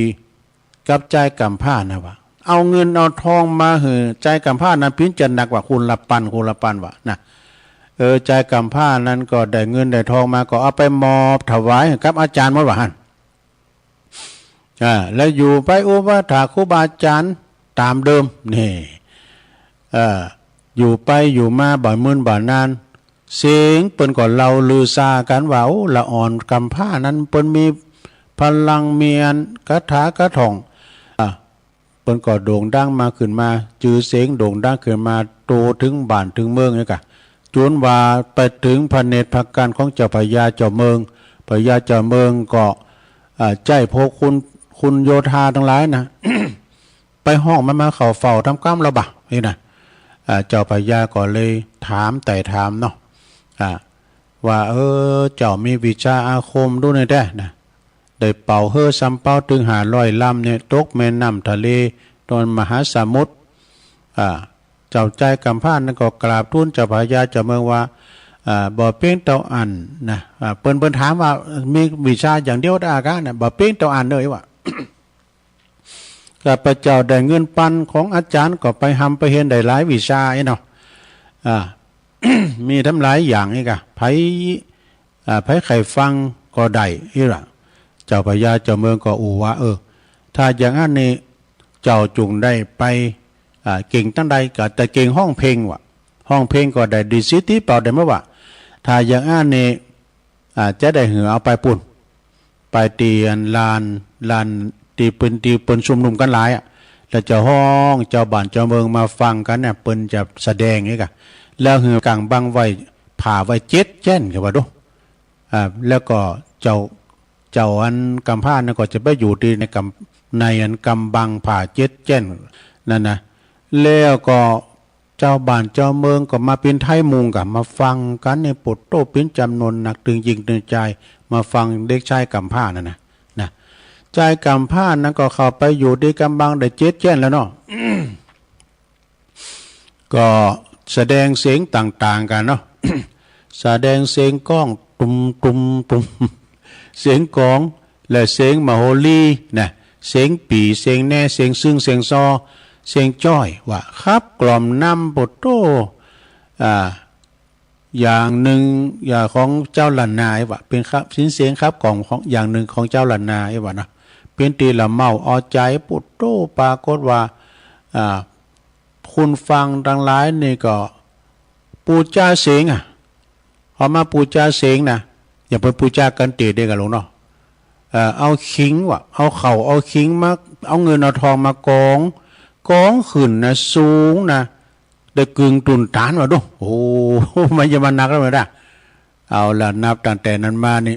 กับจายก๋ำพร้านะว่า เอาเงินเอาทองมาหื้อจายก๋ำพร้านั้น เป๋นจะหนักกว่าคนละปัน คนละปันว่านะ เออ จายก๋ำพร้านั้นก็ได้เงินได้ทองมาก็เอาไปมอบถวายกับอาจ๋ารย์หมดว่าหั้น อ่า แล้วอยู่ไปอุปัฏฐากครูบาอาจ๋ารย์ต๋ามเดิม นี่ เอ่อ อยู่ไปอยู่มาบ่มื้นบ่นาน เสียงเปิ้นก็เล่าลือซากั๋นว่า โอ้ ละอ่อนก๋ำพร้านั้นเปิ้นมีพลัง มีอันคาถากระถ่อง อ่า เปิ้นก็โด่งดังมาขึ้นมา จื้อเสียงโด่งดังขึ้นมา โตเถิงบ้านเถิงเมืองนี่กะ จ๋นว่าไปเถิงพระเนตรพระกัณฑ์ของเจ้าพญาเจ้าเมือง พญาเจ้าเมืองก็ อ่า ใจ๊พวกคุณ คุณโยธาตังหลายนะ ไปฮ้องมันมาเข้าเฝ้าต๋ามกำแล้วบ่ะ นี่นะ อ่า เจ้าพญาก็เลยถามไต่ถามเนาะ อ่า ว่า เออ เจ้ามีวิชาอาคมดูหน่อยแต๊นะ ได้เป่าเฮอซำเป๊าตึงห้าร้อยลำเนี่ย ตกแม่น้ำทะเล ตรงมหาสมุทร อ่า เจ้าจายก๋ำพร้านั้นก็กราบทูลเจ้าพญาเจ้าเมืองว่า อ่า บ่เป๋นเต้าอั้นนะ อ่า เปิ้น เปิ้นถามว่ามีวิชาอย่างเดียวเต้ากานะ บ่เป๋นเต้าอั้นเลยว่า ข้าพเจ้าได้เงินปันของอาจ๋ารย์ก็ไปฮำไปเฮียนได้หลายวิชาเนาะ อ่า มีตั้งหลายอย่างนี่กะ ใผ อ่า ใผใค่ฟังก็ได้ อี้ละ เจ้าพญาเจ้าเมืองก็อู้ว่า เออ ถ้าอย่างอั้นนี่ เจ้าจุ่งได้ไป อ่า เก่งตังใด ก็แต่เก่งฮ้องเพลงว่ะ ฮ้องเพลงก็ได้ดีสิทธิเป่าได้มาว่ะ ถ้าอย่างอั้นนี่ อ่า จะได้หื้อเอาไปปู๊น ไปตี้อันลาน ลานตี้เปิ้น ตี้เปิ้นชุมนุมกั๋นหลายอะ แล้วจะฮ้องเจ้าบ้านเจ้าเมืองมาฟังกั๋นเนี่ย เปิ้นจะแสดงนี่กะ แล้วหื้อก๋างบังไว้ ผ้าไว้เจ็ดแจ้น ก็ว่าดู อ่า แล้วก็เจ้า เจ้าอันก๋ำพร้านั้นก็จะไปอยู่ตี้ในก๋ำ ในอันก๋ำบังผ้าเจ็ดแจ้นนั่นนะ แล้วก็เจ้าบ้านเจ้าเมืองก็มาเป๋นไทมุงก์กะ มาฟังกั๋นนี่ โปดโต้ เป๋นจ๋ำนวนนัก ตึงญิงตึงจาย มาฟังเด็กจายก๋ำพร้านั่นนะ นะ จายก๋ำพร้านั้นก็เข้าไปอยู่ตี้ก๋ำบังได้เจ็ดแจ้นแล้วเนาะ ก็แสดงเสียงต่างๆ กั๋นเนาะ แสดงเสียงก้อง ตุ้ม ตุ้ม ตุ้ม เสียงก๋อง และเสียงมโหรีนะ เสียงปี่ เสียงแน่ เสียงซึ่ง เสียงซอ เสียงจ้อย ว่าขับกล่อมนำ โปดโต้ อ่า อย่างนึ่ง อย่างของจาวล้านนา อี้ว่า เป๋นขับ เสียง เสียงขับกล่อมของ อย่างนึ่งของจาวล้านนา อี้ว่านะ เป๋นตี้ละเมาเอาใจ๋ โปดโต้ ปรากฏว่า อ่า คนฟังตังหลายนี่ก็ปู๋จาเสียงอะ เอามาปู๋จาเสียงนะ อย่างเปิ้นปู๋จากั๋นเต๊อะเด้กะลุงเนาะ เอ่อ เอาขิงว่ะ เอาเข้าเอาขิงมา เอาเงินเอาทองมากอง กองขึ้นนะ สูงนะ ได้กึ่งตุ๊นตานว่ะดู โอ้โห มันจะมาหนักแล้วนะ เอาละ นับตั้งแต่นั้นมานี่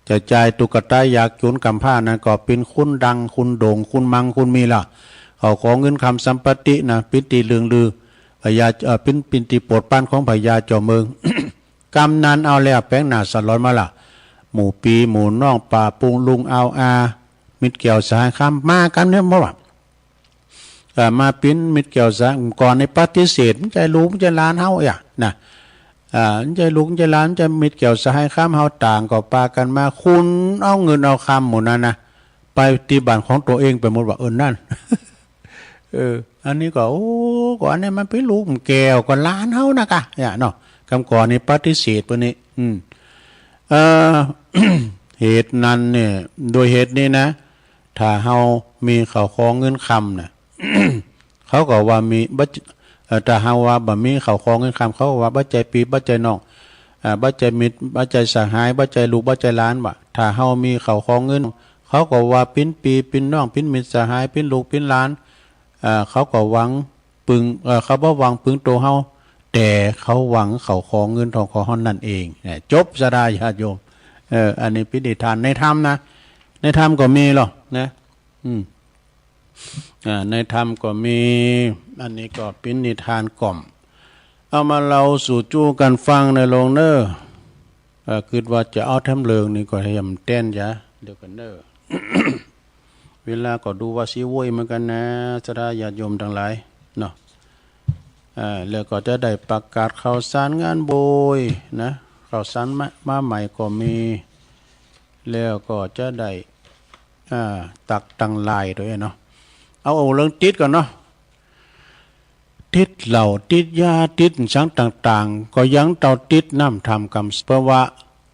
เจ้าจายตุ๊กตายากจนก๋ำพร้านั้นก็เป๋นคนดัง คนโด่ง คนมัง คนมีละ เข้าของเงินคำสัมปตินะ เป๋นตี้เลื่องลือ พญา เอ่อ เป๋น เป๋นตี้โปรดปรานของพญาเจ้าเมือง กำนันเอาแล้ว แป๋งหน้าสลอนมาละ หมู่ปี้หมู่น้อง ป้าปุ้งลุงอาวอา มิตรแก้วสหายคำ มากั๋นเนี่ยหมดว่ะ เอ่อ มาเป๋นมิตรแก้วสหาย ก่อนนี่ปฏิเสธ บ่ใจ้ลูก บ่ใจ้หลานเฮาอะ นะ อ่า บ่ใจ้ลูก บ่ใจ้หลาน บ่ใจ้มิตรแก้วสหายคำเฮา ต่างก็ปากั๋นมา คุณเอาเงินเอาคำหมู่นั้นนะ ไปตี้บ้านของตั๋วเองไปหมดว่า เออ นั่น เออ อันนี้ก็ โอ้ ก็อันนี้มันเป๋นลูกแก้ว ก็หลานเฮานะกะ เนี่ยเนาะ กำก่อนนี่ปฏิเสธเปิ้นนี่ อืม เอ่อ เหตุนั้นเนี่ย โดยเหตุนี้นะ ถ้าเฮามีข้าวของเงินคำน่ะ เขาก็ว่ามี บ่ เอ่อ ถ้าเฮาว่าบ่มีข้าวของเงินคำ เขาก็ว่าบ่ใจ้ปี้บ่ใจ้น้อง อ่า บ่ใจ้มิตร บ่ใจ้สหาย บ่ใจ้ลูก บ่ใจ้หลาน ว่าถ้าเฮามีข้าวของเงิน เขาก็ว่าเป๋นปี้เป๋นน้อง เป๋นมิตรสหาย เป๋นลูกเป๋นหลาน อ่า เขาก็หวังปึง เอ่อ เขาบ่หวังปึงตั๋วเฮา แต่เขาหวังข้าวของเงินทองของเฮานั่นเอง เนี่ย จบ ศรัทธาญาติโยม เออ อันนี้เป๋นนิทานในธรรมนะ ในธรรมก็มีหรอกนะ อืม อ่า ในธรรมก็มี อันนี้ก็เป๋นนิทานกล่อม เอามาเล่าสู่จู้กั๋นฟังเน่อโลงเน่อ เอ่อ กึ๊ดว่าจะเอาแถมเลิงนี่ก็เตรียมแต๊นจ้ะ เดี๋ยวก่อนเน่อ เวลาก็ดูว่าสิโวยเหมือนกั๋นนะ ศรัทธาญาติโยมตังหลายเนาะ อ่า แล้วก็จะได้ประกาศข่าวสารงานโบยนะ ข่าวสารมา มาใหม่ก็มี แล้วก็จะได้ อ่า ตักตังหลายตวยเนาะ เอา เอาเรื่องติดก่อนเนาะ ติดเหล้า ติดยา ติดสังต่างๆ ก็ยังเต้าติดน้ำธรรมกำ เพราะว่า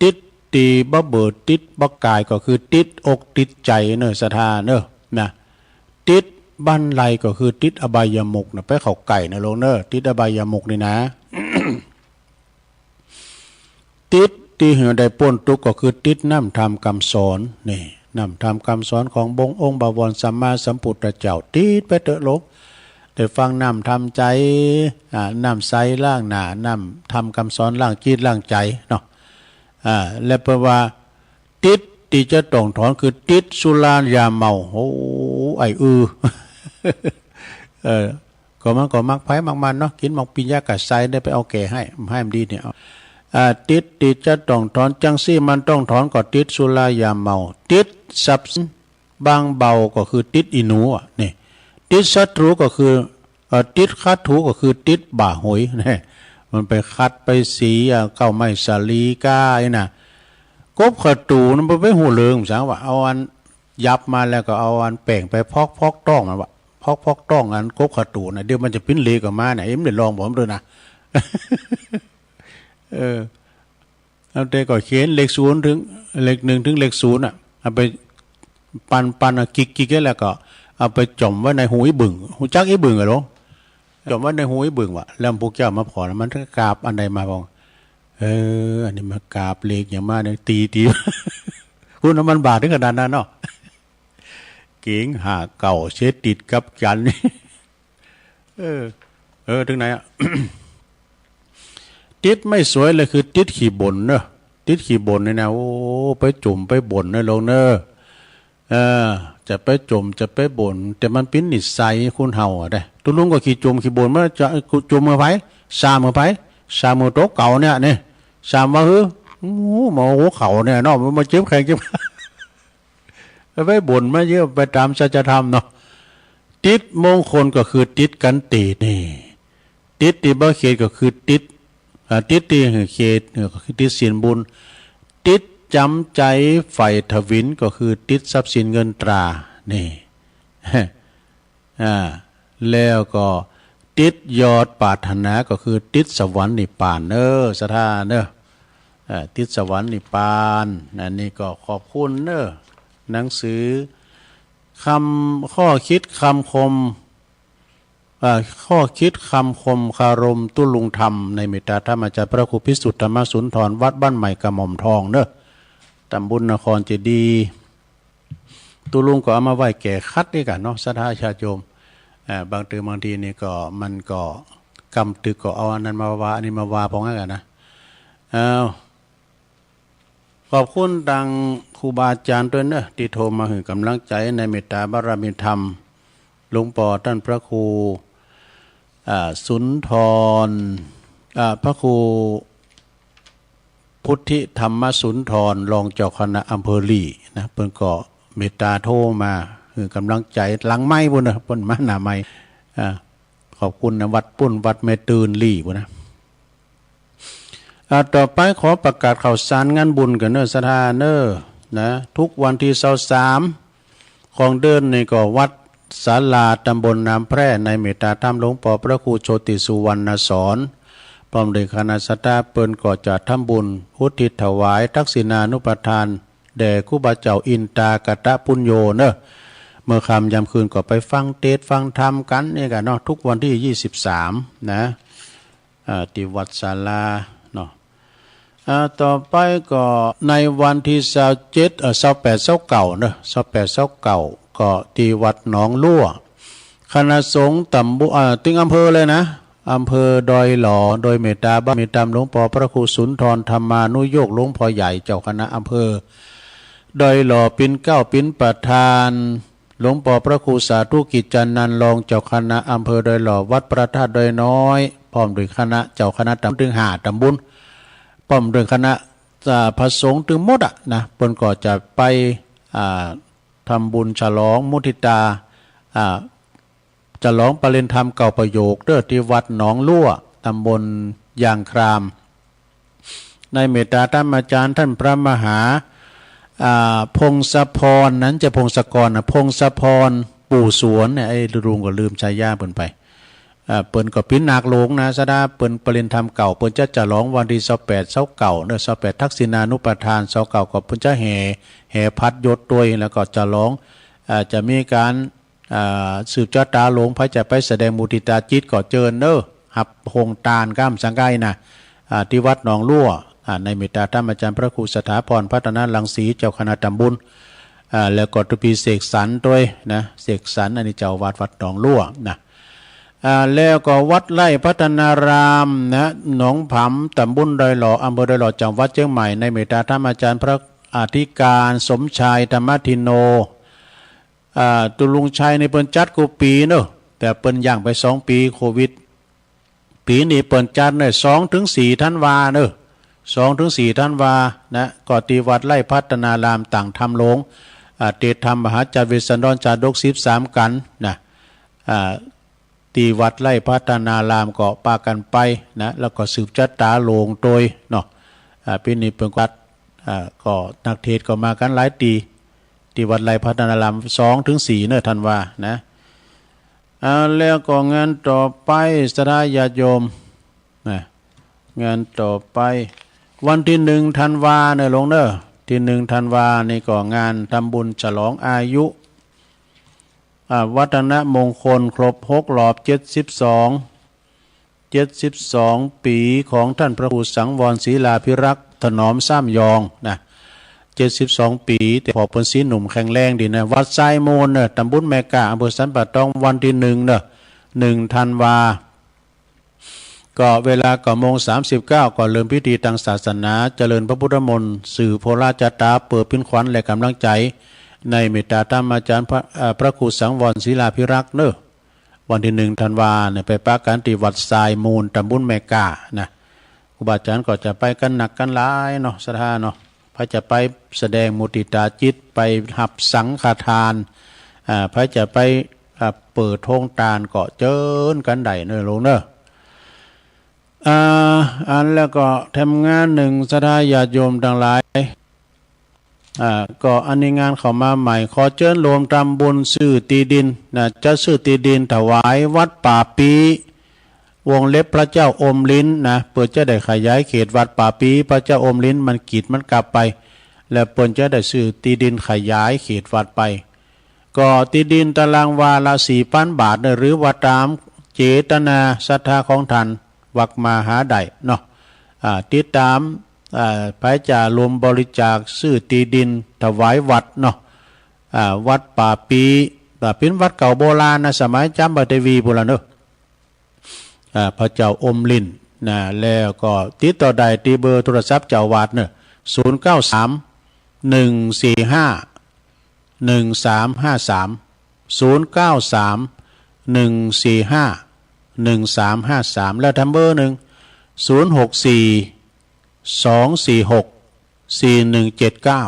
ติดตี้บ่เบอ ติดบ่กาย ก็คือติดอกติดใจ๋เน่อ ศรัทธาเน่อ นะ ติดบันไลก็คือติดอบายมุขนะ ไปเข้าใก้เน่อโลงเน่อ ติดอบายมุขนี่นะ ติดตี้หื้อได้ป๊นตุ๊กข์ก็คือติดน้ำธรรมกำสอน นี่ น้ำธรรมกำสอนของบงองค์บวรสัมมาสัมพุทธเจ้า ติดไปเต๊อะโลง ได้ฟังน้ำธรรมใจ๋ อ่า น้ำใสล้างหน้า น้ำธรรมกำสอนล้างจิตล้างใจ๋เนาะ อ่า และเปิ้นว่า ติดตี้จะต้องถอนคือติดสุรายาเมา โอ้ ไอ้อือ เออ ก็มันก็มักใผมักมันเนาะ กิ๋นหมากปิ้งยากาไซได้ไปเอาแก่หื้อ หื้อมันดีเนี่ย อ่า ติดตี้จะต้องถอน จังซี้มันต้องถอนก็ติดสุรายาเมา ติดทรัพย์สินบางเบาก็คือติดอีหนูอะ นี่ ติดศัตรูก็คือ เอ่อ ติดขัดถูก็คือติดบ่าหวย เนี่ย มันไปขัดไปสี อ่า เก๊าไม้สาลีก้าไอ้น่ะ กบขะตู๋นั้นมันไปฮู้เลิงสังว่า เอาอันหยับมาแล้วก็เอาอันแป้งไปพอกๆ ต๊องมันว่า พอกๆ ต๊องอันกบขะตู๋น่ะ เดี๋ยวมันจะปิ้นเลขออกมาน่ะ เอ็มได้ลองบ่มันด้วยนะ เออ เอาแต่ก็เขียนเลขศูนย์เถิง เลขหนึ่งเถิงเลขศูนย์น่ะ เอาไปปั่นๆ อ่ะ กิกๆ แล้วก็เอาไปจ่อมไว้ในฮูอี้บึ่ง ฮู้จักอี้บึ่งอะโล จ่อมไว้ในฮูอี้บึ่งว่ะ แล้วพวกเจ้ามาผ่อ มันก็กาบอันใดมาบอก เออ อันนี้มากาบเลขหยังมาเนี่ย ตี๋ ตี๋ คุณเอามันบาดเถิงขนาดนั้นเนาะ เก๋งห้าเก้าเสียติดกับจันทร์ เออ เออ เถิงไหนอะ ติดไม่สวยเลยคือติดขี้บ่นเนอะ ติดขี้บ่นเนี่ยนะ โอ้ ไปจ่มไปบ่นเนอะโลงเนอะ เออ จะไปจ่มจะไปบ่น แต่มันปิ้นนิสัยคนเฮาอะเด้ ตุ๊ลุงก็ขี้จ่มขี้บ่น มันจะจ่มกับใผ ส่ำกับใผ ส่ำกับตั๋วเก่าเนี่ย นี่ ส่ำว่า เฮ้อ โอ้ มาหัวเข่าเนี่ยเนาะ มันมาเจ็บแข้งเจ็บ ไปบ่นมาเยียะไปต๋ามสัจธรรมเนาะ ติดมงคลก็คือติดขันตินี่ ติดตี้บ่เขตก็คือติด อ่า ติดตี้หื้อเขต เออ ก็คือติดศีลบุญ ติดจ๋ำใจ๋ใฝ่ถวิลก็คือติดทรัพย์สินเงินตรา นี่ อ่า แล้วก็ติดยอดปรารถนาก็คือติดสวรรค์นิพพานเนอะ ศรัทธาเนอะ อ่า ติดสวรรค์นิพพาน อันนี้ก็ขอบคุณเนอะ หนังสือคำ ข้อคิดคำคม อ่า ข้อคิดคำคมคารมตุ๊ลุงธรรม ในเมตตาธรรมอาจารย์พระครูพิสุทธิ์ธรรมสุนทร วัดบ้านใหม่กระหม่อมทองเนอะ ต๋ำบลนครเจดีย์ ตุ๊ลุงก็เอามาไหว้แก้ขัดนี่กั๋นเนาะ ศรัทธาญาติโยม อ่า บางเตื้อบางทีนี่ก็ มันก็กำตึกก็เอาอันนั้นมาว่า อันนี้มาว่า พอหั้นกั๋นนะ อ้าว ขอบคุณตังครูบาอาจารย์ตวยเนอะ ตี้โทรมาหื้อก๋ำลังใจ๋ในเมตตาบารมีธรรม หลวงป้อต้านพระครู อ่า สุนทร อ่า พระครูพุทธิธรรมสุนทร รองเจ้าคณะอำเภอลี้นะ เปิ้นก็เมตตาโทรมาหื้อก๋ำลังใจ๋หลังไมค์ปู้นเนอะ เปิ้นมาหน้าไมค์ อ่า ขอบคุณนะ วัดปุ้น วัดแม่ตื่นหลี๋ปุ้นนะ อ่า ต่อไปขอประกาศข่าวสารงานบุญกั๋นเน่อ ศรัทธาเน่อ นะ ทุกวันตี้ซาวสามของเดือนนี้ก็วัดศาลาตำบลน้ำแพร่ ในเมตตาธรรมหลวงป้อพระครูโชติสุวรรณสอน พร้อมด้วยคณะศรัทธาเปิ้นก็จะทำบุญอุทิศถวายทักษิณานุปทาน แด่ครูบาเจ้าอินตากตปุญโญเน่อ เมื่อค่ำยามคืนก็ไปฟังเตสน์ฟังธรรมกั๋นนี่กั๋นเนาะ ทุกวันตี้ยี่สิบสามนะ อ่า ตี้วัดศาลาเนาะ อ่า ต่อไปก็ในวันตี้ซาวเจ็ด เอ่อ ซาวแปด ซาวเก้าเนาะ ซาวแปด ซาวเก้า ก็ตี้วัดหนองลั่ว คณะสงฆ์ตำบล อ่า ตึงอำเภอเลยนะ อำเภอดอยหล่อ โดยเมตตาบารมีธรรมหลวงป้อพระครูสุนทรธรรมานุโยค หลวงป้อใหญ่เจ้าคณะอำเภอดอยหล่อ ปิ่นเกล้าปิ่นประธาน หลวงป้อพระครูสาธุกิจจานันท์ รองเจ้าคณะอำเภอดอยหล่อ วัดพระธาตุดอยน้อย พร้อมด้วยคณะเจ้าคณะตำบลตึงห้าตำบล พร้อมด้วยคณะ อ่า พระสงฆ์ตึงหมดอะนะ เปิ้นก็จะไป อ่า ทำบุญฉลองมุทิตา อ่า ฉลองปริณธรรมเก้าประโยคเน่อ ตี้วัดหนองลั่ว ตำบลยางคราม ในเมตตาธรรมาจารย์ต้านพระมหา อ่า พงศพร นั้นจะพงศกรนะ พงศพร ปู่สวนเนี่ย ไอ้ลุงก็ลืมฉายาเปิ้นไป อ่า เปิ้นก็ปิดนาคหลวงนะ ศรัทธา เปิ้นปริณธรรมเก้า เปิ้นจะฉลองวันตี้ซาวแปด ซาวเก้าเน่อ ซาวแปดทักษิณานุปทาน ซาวเก้าก็เปิ้นจะแห่ แห่ผัดยศตวย แล้วก็ฉลอง อ่า จะมีก๋าน อ่า สืบจะต๋าหลวง ใผจะไปแสดงมุทิตาจิตก็เจิญเน่อ ฮับโฮงตานก้ามสังไกนะ อ่า ตี้วัดหนองลั่ว อ่า ในเมตตาธรรมาจารย์พระครูสถาพรพัฒนรังสี เจ้าคณะตำบล อ่า แล้วก็ตุ๊ปีเสกสรรตวยนะ เสกสรร อันนี้เจ้าอาวาสวัดหนองลั่วนะ อ่า แล้วก็วัดไร่พัฒนารามนะ หนองผำ ตำบลดอยหล่อ อำเภอดอยหล่อ จังหวัดเชียงใหม่ ในเมตตาธรรมาจารย์พระอธิการสมชายธรรมทินโน อ่า ตุ๊ลุงชัยนี่เปิ้นจัดกู้ปี๋เน่อ แต่เปิ้นยั้งไปสองปี๋โควิด ปี๋นี้เปิ้นจัดเน่อ สองถึงสี่ธันวาเน่อ สองถึงสี่ธันวานะ ก็ตี้วัดไร่พัฒนาราม ตางธรรมหลวง อ่า เตสน์ธรรมมหาจักรเวสสันดรชาดกสิบสามกัณฑ์นะ อ่า ตี้วัดไร่พัฒนารามก็ปากั๋นไปนะ แล้วก็สืบจะต๋าหลวงตวยเนาะ อ่า ปี๋นี้เปิ้นก็จัด อ่า ก็นักเทศน์ก็มากั๋นหลายตี้ ตี้วัดไร่พัฒนาราม สองถึงสี่เน่อธันวานะ อ่า แล้วก็งานต่อไป ศรัทธาญาติโยมนะ งานต่อไป วันตี้หนึ่งธันวาเน่อหลวงเน่อ ตี้หนึ่งธันวานี่ก็งานทำบุญฉลองอายุ อ่า วัฒนมงคลครบหกรอบเจ็ดสิบสอง เจ็ดสิบสองปี๋ของต้านพระครูสังวรศิลาภิรักษ์ ถนอมซ้ำยองนะ เจ็ดสิบสองปี๋ แต่ผ่อเปิ้นซี้หนุ่มแข็งแรงดีนะ วัดทรายมูลเน่อ ตำบลแม่ก้า อำเภอสันป่าตอง วันตี้หนึ่งเน่อ หนึ่งธันวา ก็เวลาเก้าโมงสามสิบเก้า ก็เริ่มพิธีตางศาสนา เจริญพระพุทธมนต์ สื่อโภราจะต๋า เปิดปิ้นขวัญและก๋ำลังใจ๋ ในเมตตาธรรมาจารย์พระ เอ่อ พระครูสังวรศิลาภิรักษ์เน่อ วันตี้หนึ่งธันวาเนี่ย ไปปะกั๋นตี้วัดทรายมูล ตำบลแม่ก้านะ ครูบาอาจารย์ก็จะไปกั๋นนักกั๋นหลายเนาะ ศรัทธาเนาะ ใผจะไปแสดงมุทิตาจิต ไปฮับสังฆทาน อ่า ใผจะไป อ่า เปิดโฮงตานก็เจิญกั๋นได้เน่อหลวงเน่อ อ่า อันแล้วก็แถมงานนึ่ง ศรัทธาญาติโยมตังหลาย อ่า ก็อันนี้งานเข้ามาใหม่ ขอเจิญรวมทำบุญซื้อตี้ดินนะ จะซื้อตี้ดินถวายวัดป่าปี้ วงเล็บพระเจ้าอมริ้นนะ เปิ้นจะได้ขยายเขตวัดป่าปี้ พระเจ้าอมริ้นมันกีดมันกับไป แล้วเปิ้นจะได้ซื้อตี้ดินขยายเขตวัดไป ก็ตี้ดินตารางวาละสี่ปันบาทเน่อ หรือว่าต๋ามเจตนาศรัทธาของต้าน วักมาหาได้เนาะ อ่า ติดต๋าม อ่า ใผจะรวมบริจาคซื้อตี้ดินถวายวัดเนาะ อ่า วัดป่าปี้ อ่า เป๋นวัดเก่าโบราณนะ สมัยจามพระเทวีปู้นละเน่อ อ่า พระเจ้าอมริ้นนะ แล้วก็ติดต่อได้ตี้เบอร์โทรศัพท์เจ้าอาวาสเน่อ ศูนย์เก้าสาม หนึ่งสี่ห้า หนึ่งสามห้าสาม ศูนย์เก้าสาม หนึ่งสี่ห้า หนึ่งสามห้าสาม แล้วแถมเบอร์นึ่ง ศูนย์หกสี่ สองสี่หก สี่หนึ่งเจ็ดเก้า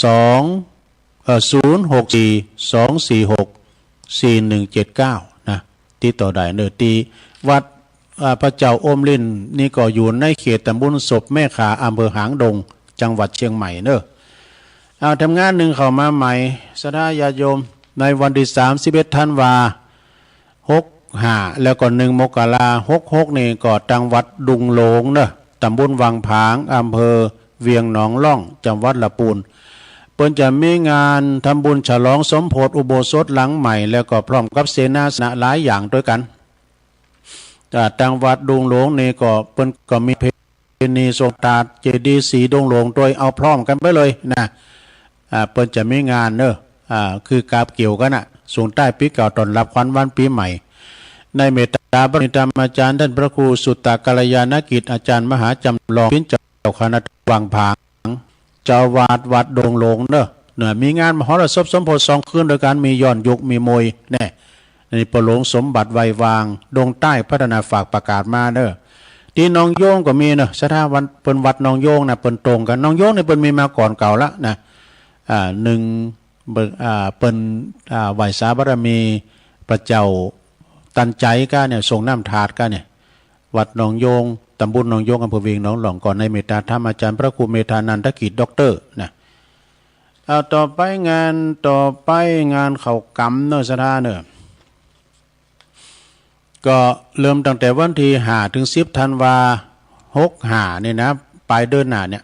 สอง เอ่อ ศูนย์หกสี่ สองสี่หก สี่หนึ่งเจ็ดเก้า นะ ตี้ต่อได้เน่อ ตี้วัด อ่า พระเจ้าอมรินทร์นี่ก็อยู่ในเขตตำบลศพแม่ขา อำเภอหางดง จังหวัดเชียงใหม่เน่อ เอาทำงานนึ่งเข้ามาใหม่ ศรัทธาญาติโยม ในวันตี้สามสิบเอ็ดธันวา หกห้า แล้วก็หนึ่งมกรา หกหก นี่ก็ตังวัดดุงหลงเน่อ ตำบลวังผาง อำเภอเวียงหนองล่อง จังหวัดละปูน เปิ้นจะมีงานทำบุญฉลองสมโภชอุโบสถหลังใหม่ แล้วก็พร้อมกับเสนาสนะหลายอย่างตวยกั๋น อ่า ตังวัดดุงหลงนี่ก็เปิ้นก็มีประเพณีสวดเจดีย์สีดุงหลงตวย เอาพร้อมกั๋นไปเลยนะ อ่า เปิ้นจะมีงานเน่อ อ่า คือกาบเกี่ยวกั๋นน่ะ ส่งท้ายปี๋เก่าต้อนฮับขวัญวันปี๋ใหม่ ในเมตตาบารมีธรรมอาจารย์ต้านพระครูสุตตะกัลยาณกิจ อาจารย์มหาจำลอง ปิณเจ้าคณะวังผาง เจ้าอาวาสวัดดุงหลงเน่อ เน่อ มีงานมหรสพสมโภชสองคืนตวยกั๋น มีย้อนยุค มีมวยแน่ นี่ป้อหลวงสมบัติ ไวยวาง ดงใต้พัฒนาฝากประกาศมาเน่อ ตี้หนองโยงก็มีเน่อ ศรัทธาวัน เปิ้นวัดหนองโยงนะ เปิ้นตรงกั๋น หนองโยงนี่เปิ้นมีมาก่อนเก่าละนะ อ่า นึ่ง เปิ้น อ่า เปิ้น อ่า ไหว้สาบารมีพระเจ้าตันใจ๋ก้าเนี่ย ส่งน้ำถาดก้าเนี่ย วัดหนองโยง ตำบลหนองโยง อำเภอเวียงหนองล่อง ก็ในเมตตาธรรมอาจารย์พระครูเมธานันทกิจ ด็อกเตอร์ นะ เอาต่อไปงาน ต่อไปงานเข้ากรรมเน่อ ศรัทธาเน่อ ก็เริ่มตั้งแต่วันตี้ห้าถึงสิบธันวา หกห้า นี่นะ ป๋ายเดือนหน้าเนี่ย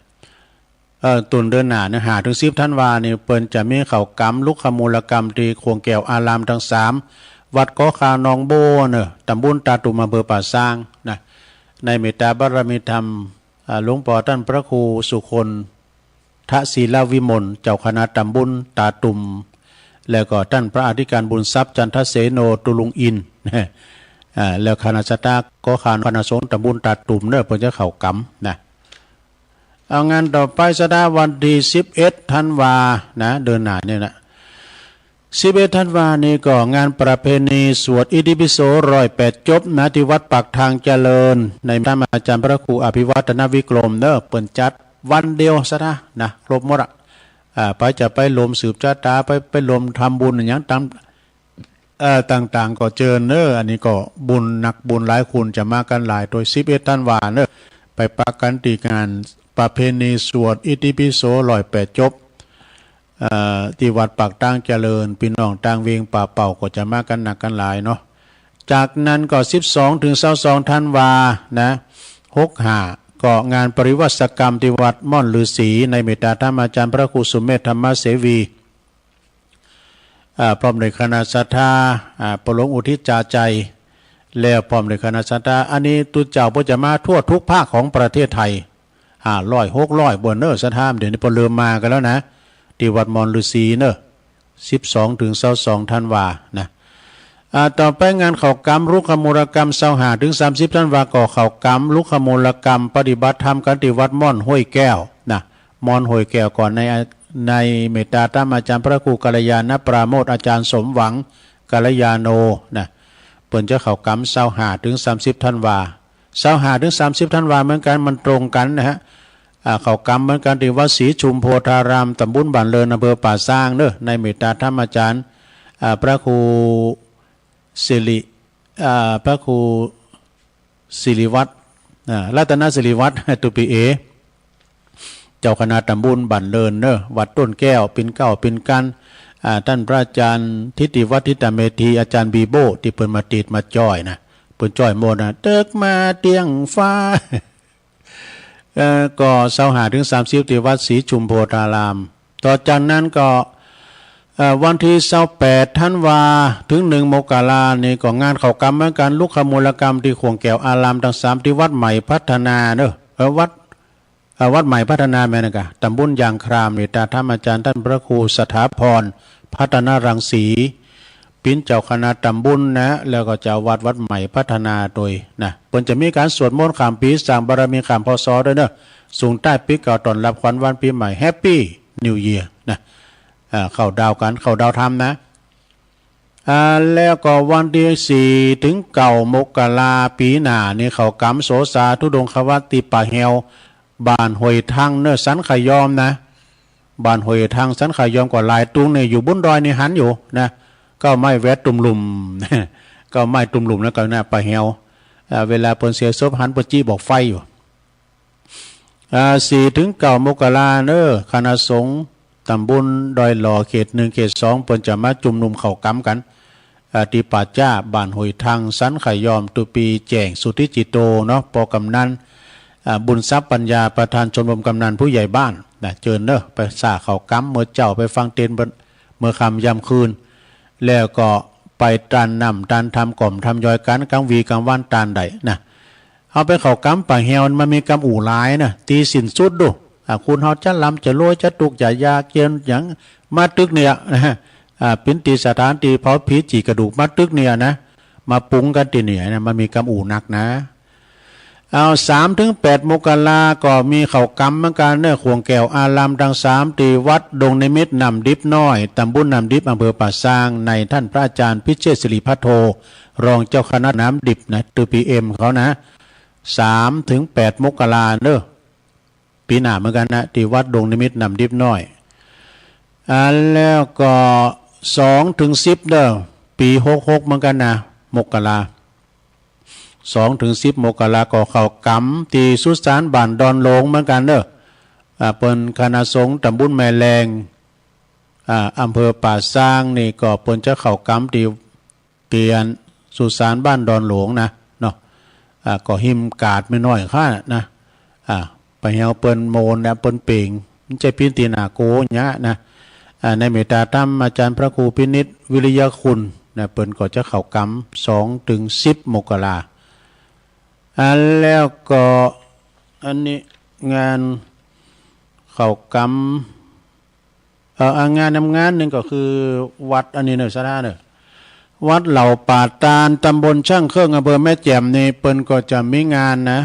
เอ่อ ต้นเดือนหน้าเนี่ย ห้าถึงสิบธันวานี่ เปิ้นจะมีเข้ากรรมลุกขมูลกรรมตี้ข่วงแก้วอารามตังสาม วัดเกาะคาหนองโบ้เน่อ ตำบลตาตุ่ม อำเภอป่าซางนะ ในเมตตาบารมีธรรม อ่า หลวงป้อต้านพระครูสุคนทศิลวิมล เจ้าคณะตำบลตาตุ่ม แล้วก็ต้านพระอธิการบุญทรัพย์ จันทเสโน ตุลุงอินทร์ อ่า แล้วคณะศรัทธาเกาะคา คณะสงฆ์ตำบลตาตุ่มเน่อ เปิ้นจะเข้ากรรมนะ เอางานต่อไป ศรัทธา วันตี้สิบเอ็ดธันวานะ เดือนหน้าเนี่ยนะ สิบเอ็ดธันวานี่ก็งานประเพณีสวดอิติปิโสร้อยแปดจบนะ ตี้วัดปากทางเจริญ ในธรรมอาจารย์พระครูอภิวัฒนวิกรมเน่อ เปิ้นจัดวันเดียว ศรัทธานะ ครบหมดอะ อ่า ไปจะไปรวมสืบชะตา ไป ไปรวมทำบุญอะหยังต๋าม เอ่อ ต่างๆ ก็เจิญเน่อ อันนี้ก็บุญนักบุญหลายคุณจะมากั๋นหลาย โดยสิบเอ็ดธันวาเน่อ ไปปะกั๋นตี้งานประเพณีสวดอิติปิโสร้อยแปดจบ เอ่อ ตี้วัดปากทางเจริญ ปี้น้องต่างเวียงป่าเป้าก็จะมากั๋นนักกั๋นหลายเนาะ จากนั้นก็สิบสองถึงซาวสองธันวานะ หกห้า ก็งานปริวาสกรรมตี้วัดม่อนฤๅษี ในเมตตาธรรมอาจารย์พระครูสุเมธธรรมเสวี อ่า พร้อมด้วยคณะศรัทธา อ่า ป้อหลวงอุทิศจาใจ แล้วพร้อมด้วยคณะศรัทธา อันนี้ตุ๊เจ้าเปิ้นจะมาทั่วทุกภาคของประเทศไทย ห้าร้อย หกร้อย บ่เน่อ ศรัทธา เดี๋ยวนี้เปิ้นเริ่มมากั๋นแล้วนะ ตี้วัดม่อนฤๅษีเน่อ สิบสองถึงซาวสองธันวานะ อ่า ต่อไปงานเข้ากรรมลุกขมูลกรรม ซาวห้าถึงสามสิบธันวา ก็เข้ากรรมลุกขมูลกรรม ปฏิบัติธรรมกั๋นตี้วัดม่อนห้วยแก้วนะ ม่อนห้วยแก้วก่อน ใน ในเมตตาธรรมอาจารย์พระครูกัลยาณปราโมทย์ อาจารย์สมหวัง กัลยาโน นะ เปิ้นจะเข้ากรรมซาวห้าถึงสามสิบธันวา ซาวห้าถึงสามสิบธันวาเหมือนกั๋น มันตรงกั๋นนะฮะ อ่า เข้ากรรมเหมือนกั๋นตี้วัดศรีชุมโพธาราม ตำบลบ้านเริน อำเภอป่าซางเน่อ ในเมตตาธรรมอาจารย์ อ่า พระครูสิริ อ่า พระครูสิริวัฒน์ อ่า รัตนสิริวัฒน์ ตุปีเอ เจ้าคณะตำบลบ้านเรินเน่อ วัดต้นแก้ว ปิ่นเกล้าปิ่นกั๋น อ่า ต้านพระอาจารย์ทิติวัฒน์ ทิตเมธี อาจารย์บีโบ้ ตี้เปิ้นมาติดมาจ้อยนะ เปิ้นจ้อยหมดนะ ตึกมาเตี้ยงฟ้า เอ่อ ก็ซาวห้าถึงสามสิบตี้วัดศรีชุมโพธาราม ต่อจากนั้นก็ เอ่อ วันตี้ซาวแปดธันวา ถึงหนึ่งมกรานี่ก็งานเข้ากรรมเหมือนกั๋น ลุกขมูลกรรมตี้ข่วงแก้วอารามตังสาม ตี้วัดใหม่พัฒนาเน่อ เอ่อ วัด อ่า วัดใหม่พัฒนาแม่นกะ ตำบลยางคราม เมตตาธรรมอาจารย์ต้านพระครูสถาพร พัฒนรังสี ปิณเจ้าคณะตำบลนะ แล้วก็เจ้าวัดวัดใหม่พัฒนาตวยนะ เปิ้นจะมีก๋านสวดมนต์ข้ามปี๋ สร้างบารมีข้าม พ.ศ. ตวยเน่อ ส่งท้ายปี๋เก่า ต้อนฮับขวัญวันปี๋ใหม่ Happy New Year นะ อ่า เข้าดาวกั๋น เข้าดาวธรรมนะ อ่า แล้วก็วันตี้สี่ถึงเก้ามกราปี๋หน้านี่ เข้ากรรมโสสาธุดงควัตรตี้ป่าแฮว บ้านห้วยทังเน่อ สันขะยอมนะ บ้านห้วยทัง สันขะยอม ก็หลายตุ๊งนี่ อยู่บนดอยนี่หันอยู่นะ เก๊าไม้แหวดตุ่มลุ่ม เก๊าไม้ตุ้มลุ่มนั้นก็นะ ป่าแฮว อ่า เวลาเปิ้นเสียศพหันเปิ้นจี้บอกไฟอยู่ อ่า สี่เถิงเก้ามกราเนอะ คณะสงฆ์ตำบลดอยหล่อเขตหนึ่งเขตสอง เปิ้นจะมาจุมนุมเข้ากรรมกั๋น อ่า ตี้ป่าจ๊าบ้านห้วยทัง สันขะยอม ตุ๊ปีแจ้ง สุทธิจิตโตเนาะ ปอกำนัน อ่า บุญทรัพย์ปัญญา ประธานชมรมกำนันผู้ใหญ่บ้านนะ เจิญเนอะ ไปสร้างเข้ากรรม เมื่อเจ๊าไปฟังเตศน์ เมื่อค่ำยามคืน แล้วก็ไปตานน้ำตานธรรม ก่อมธรรมยอยกั๋น กลางวีกลางวันตานใดนะ เฮาไปเข้ากรรมป่าแฮว มันมีกรรมอู่หลายนะ ตี้สิ้นสุดดู อ่า คนเฮาจะร่ำจะรวย จะตุ๊กข์จะยากเย็นหยัง มาตึกเนี่ยนะ อ่า เป๋นตี้สถานตี้เผาผีจี่กระดูก มาตึกเนี่ยนะ มาปรุงกั๋นตี้เนี่ยนะ มันมีกรรมอู่นักนะ เอา สามเถิงแปดมกราก็มีเข้ากรรมเหมือนกั๋นเนอะ ข่วงแก้วอารามตังสาม ตี้วัดดงนิมิตรน้ำดิบน้อย ตำบลน้ำดิบ อำเภอป่าซาง ในต้านพระอาจารย์พิเชษฐ์สิริภัทโท รองเจ้าคณะน้ำดิบนะ ตุ๊ปีเอ็มเขานะ สามเถิงแปดมกราเนอะ ปี๋หน้าเหมือนกั๋นนะ ตี้วัดดงนิมิตรน้ำดิบน้อย อ่า แล้วก็สองเถิงสิบเนอะ ปี๋หกหกเหมือนกั๋นนะ มกรา สองเถิงสิบมกราก็เข้ากรรมตี้สุสานบ้านดอนหลงเหมือนกั๋นเนอะ อ่า เปิ้นคณะสงฆ์ตำบลแม่แลง อ่า อำเภอป่าซางนี่ก็เปิ้นจะเข้ากรรมตี้ เตียนสุสานบ้านดอนหลงนะ เนาะ อ่า ก็ฮิมกาดแม่น้อยข้านะ อ่า ป่าแฮวเปิ้นโมนนะ เปิ้นเป๋ง มันจะเป๋นตี้น่ากลัวเนี้ยนะ อ่า ในเมตตาธรรมอาจารย์พระครูพินิจวิริยคุณนะ เปิ้นก็จะเข้ากรรมสองเถิงสิบมกรา อ่า แล้วก็อันนี้งานเข้ากรรม เอ่อ อ่ะ งานนำงานนึ่งก็คือวัดอันนี้เนอะ สาราเนอะ วัดเหล่าป่าตาล ตำบลช่างเครื่อง อำเภอแม่แจ่มนี่ เปิ้นก็จะมีงานนะ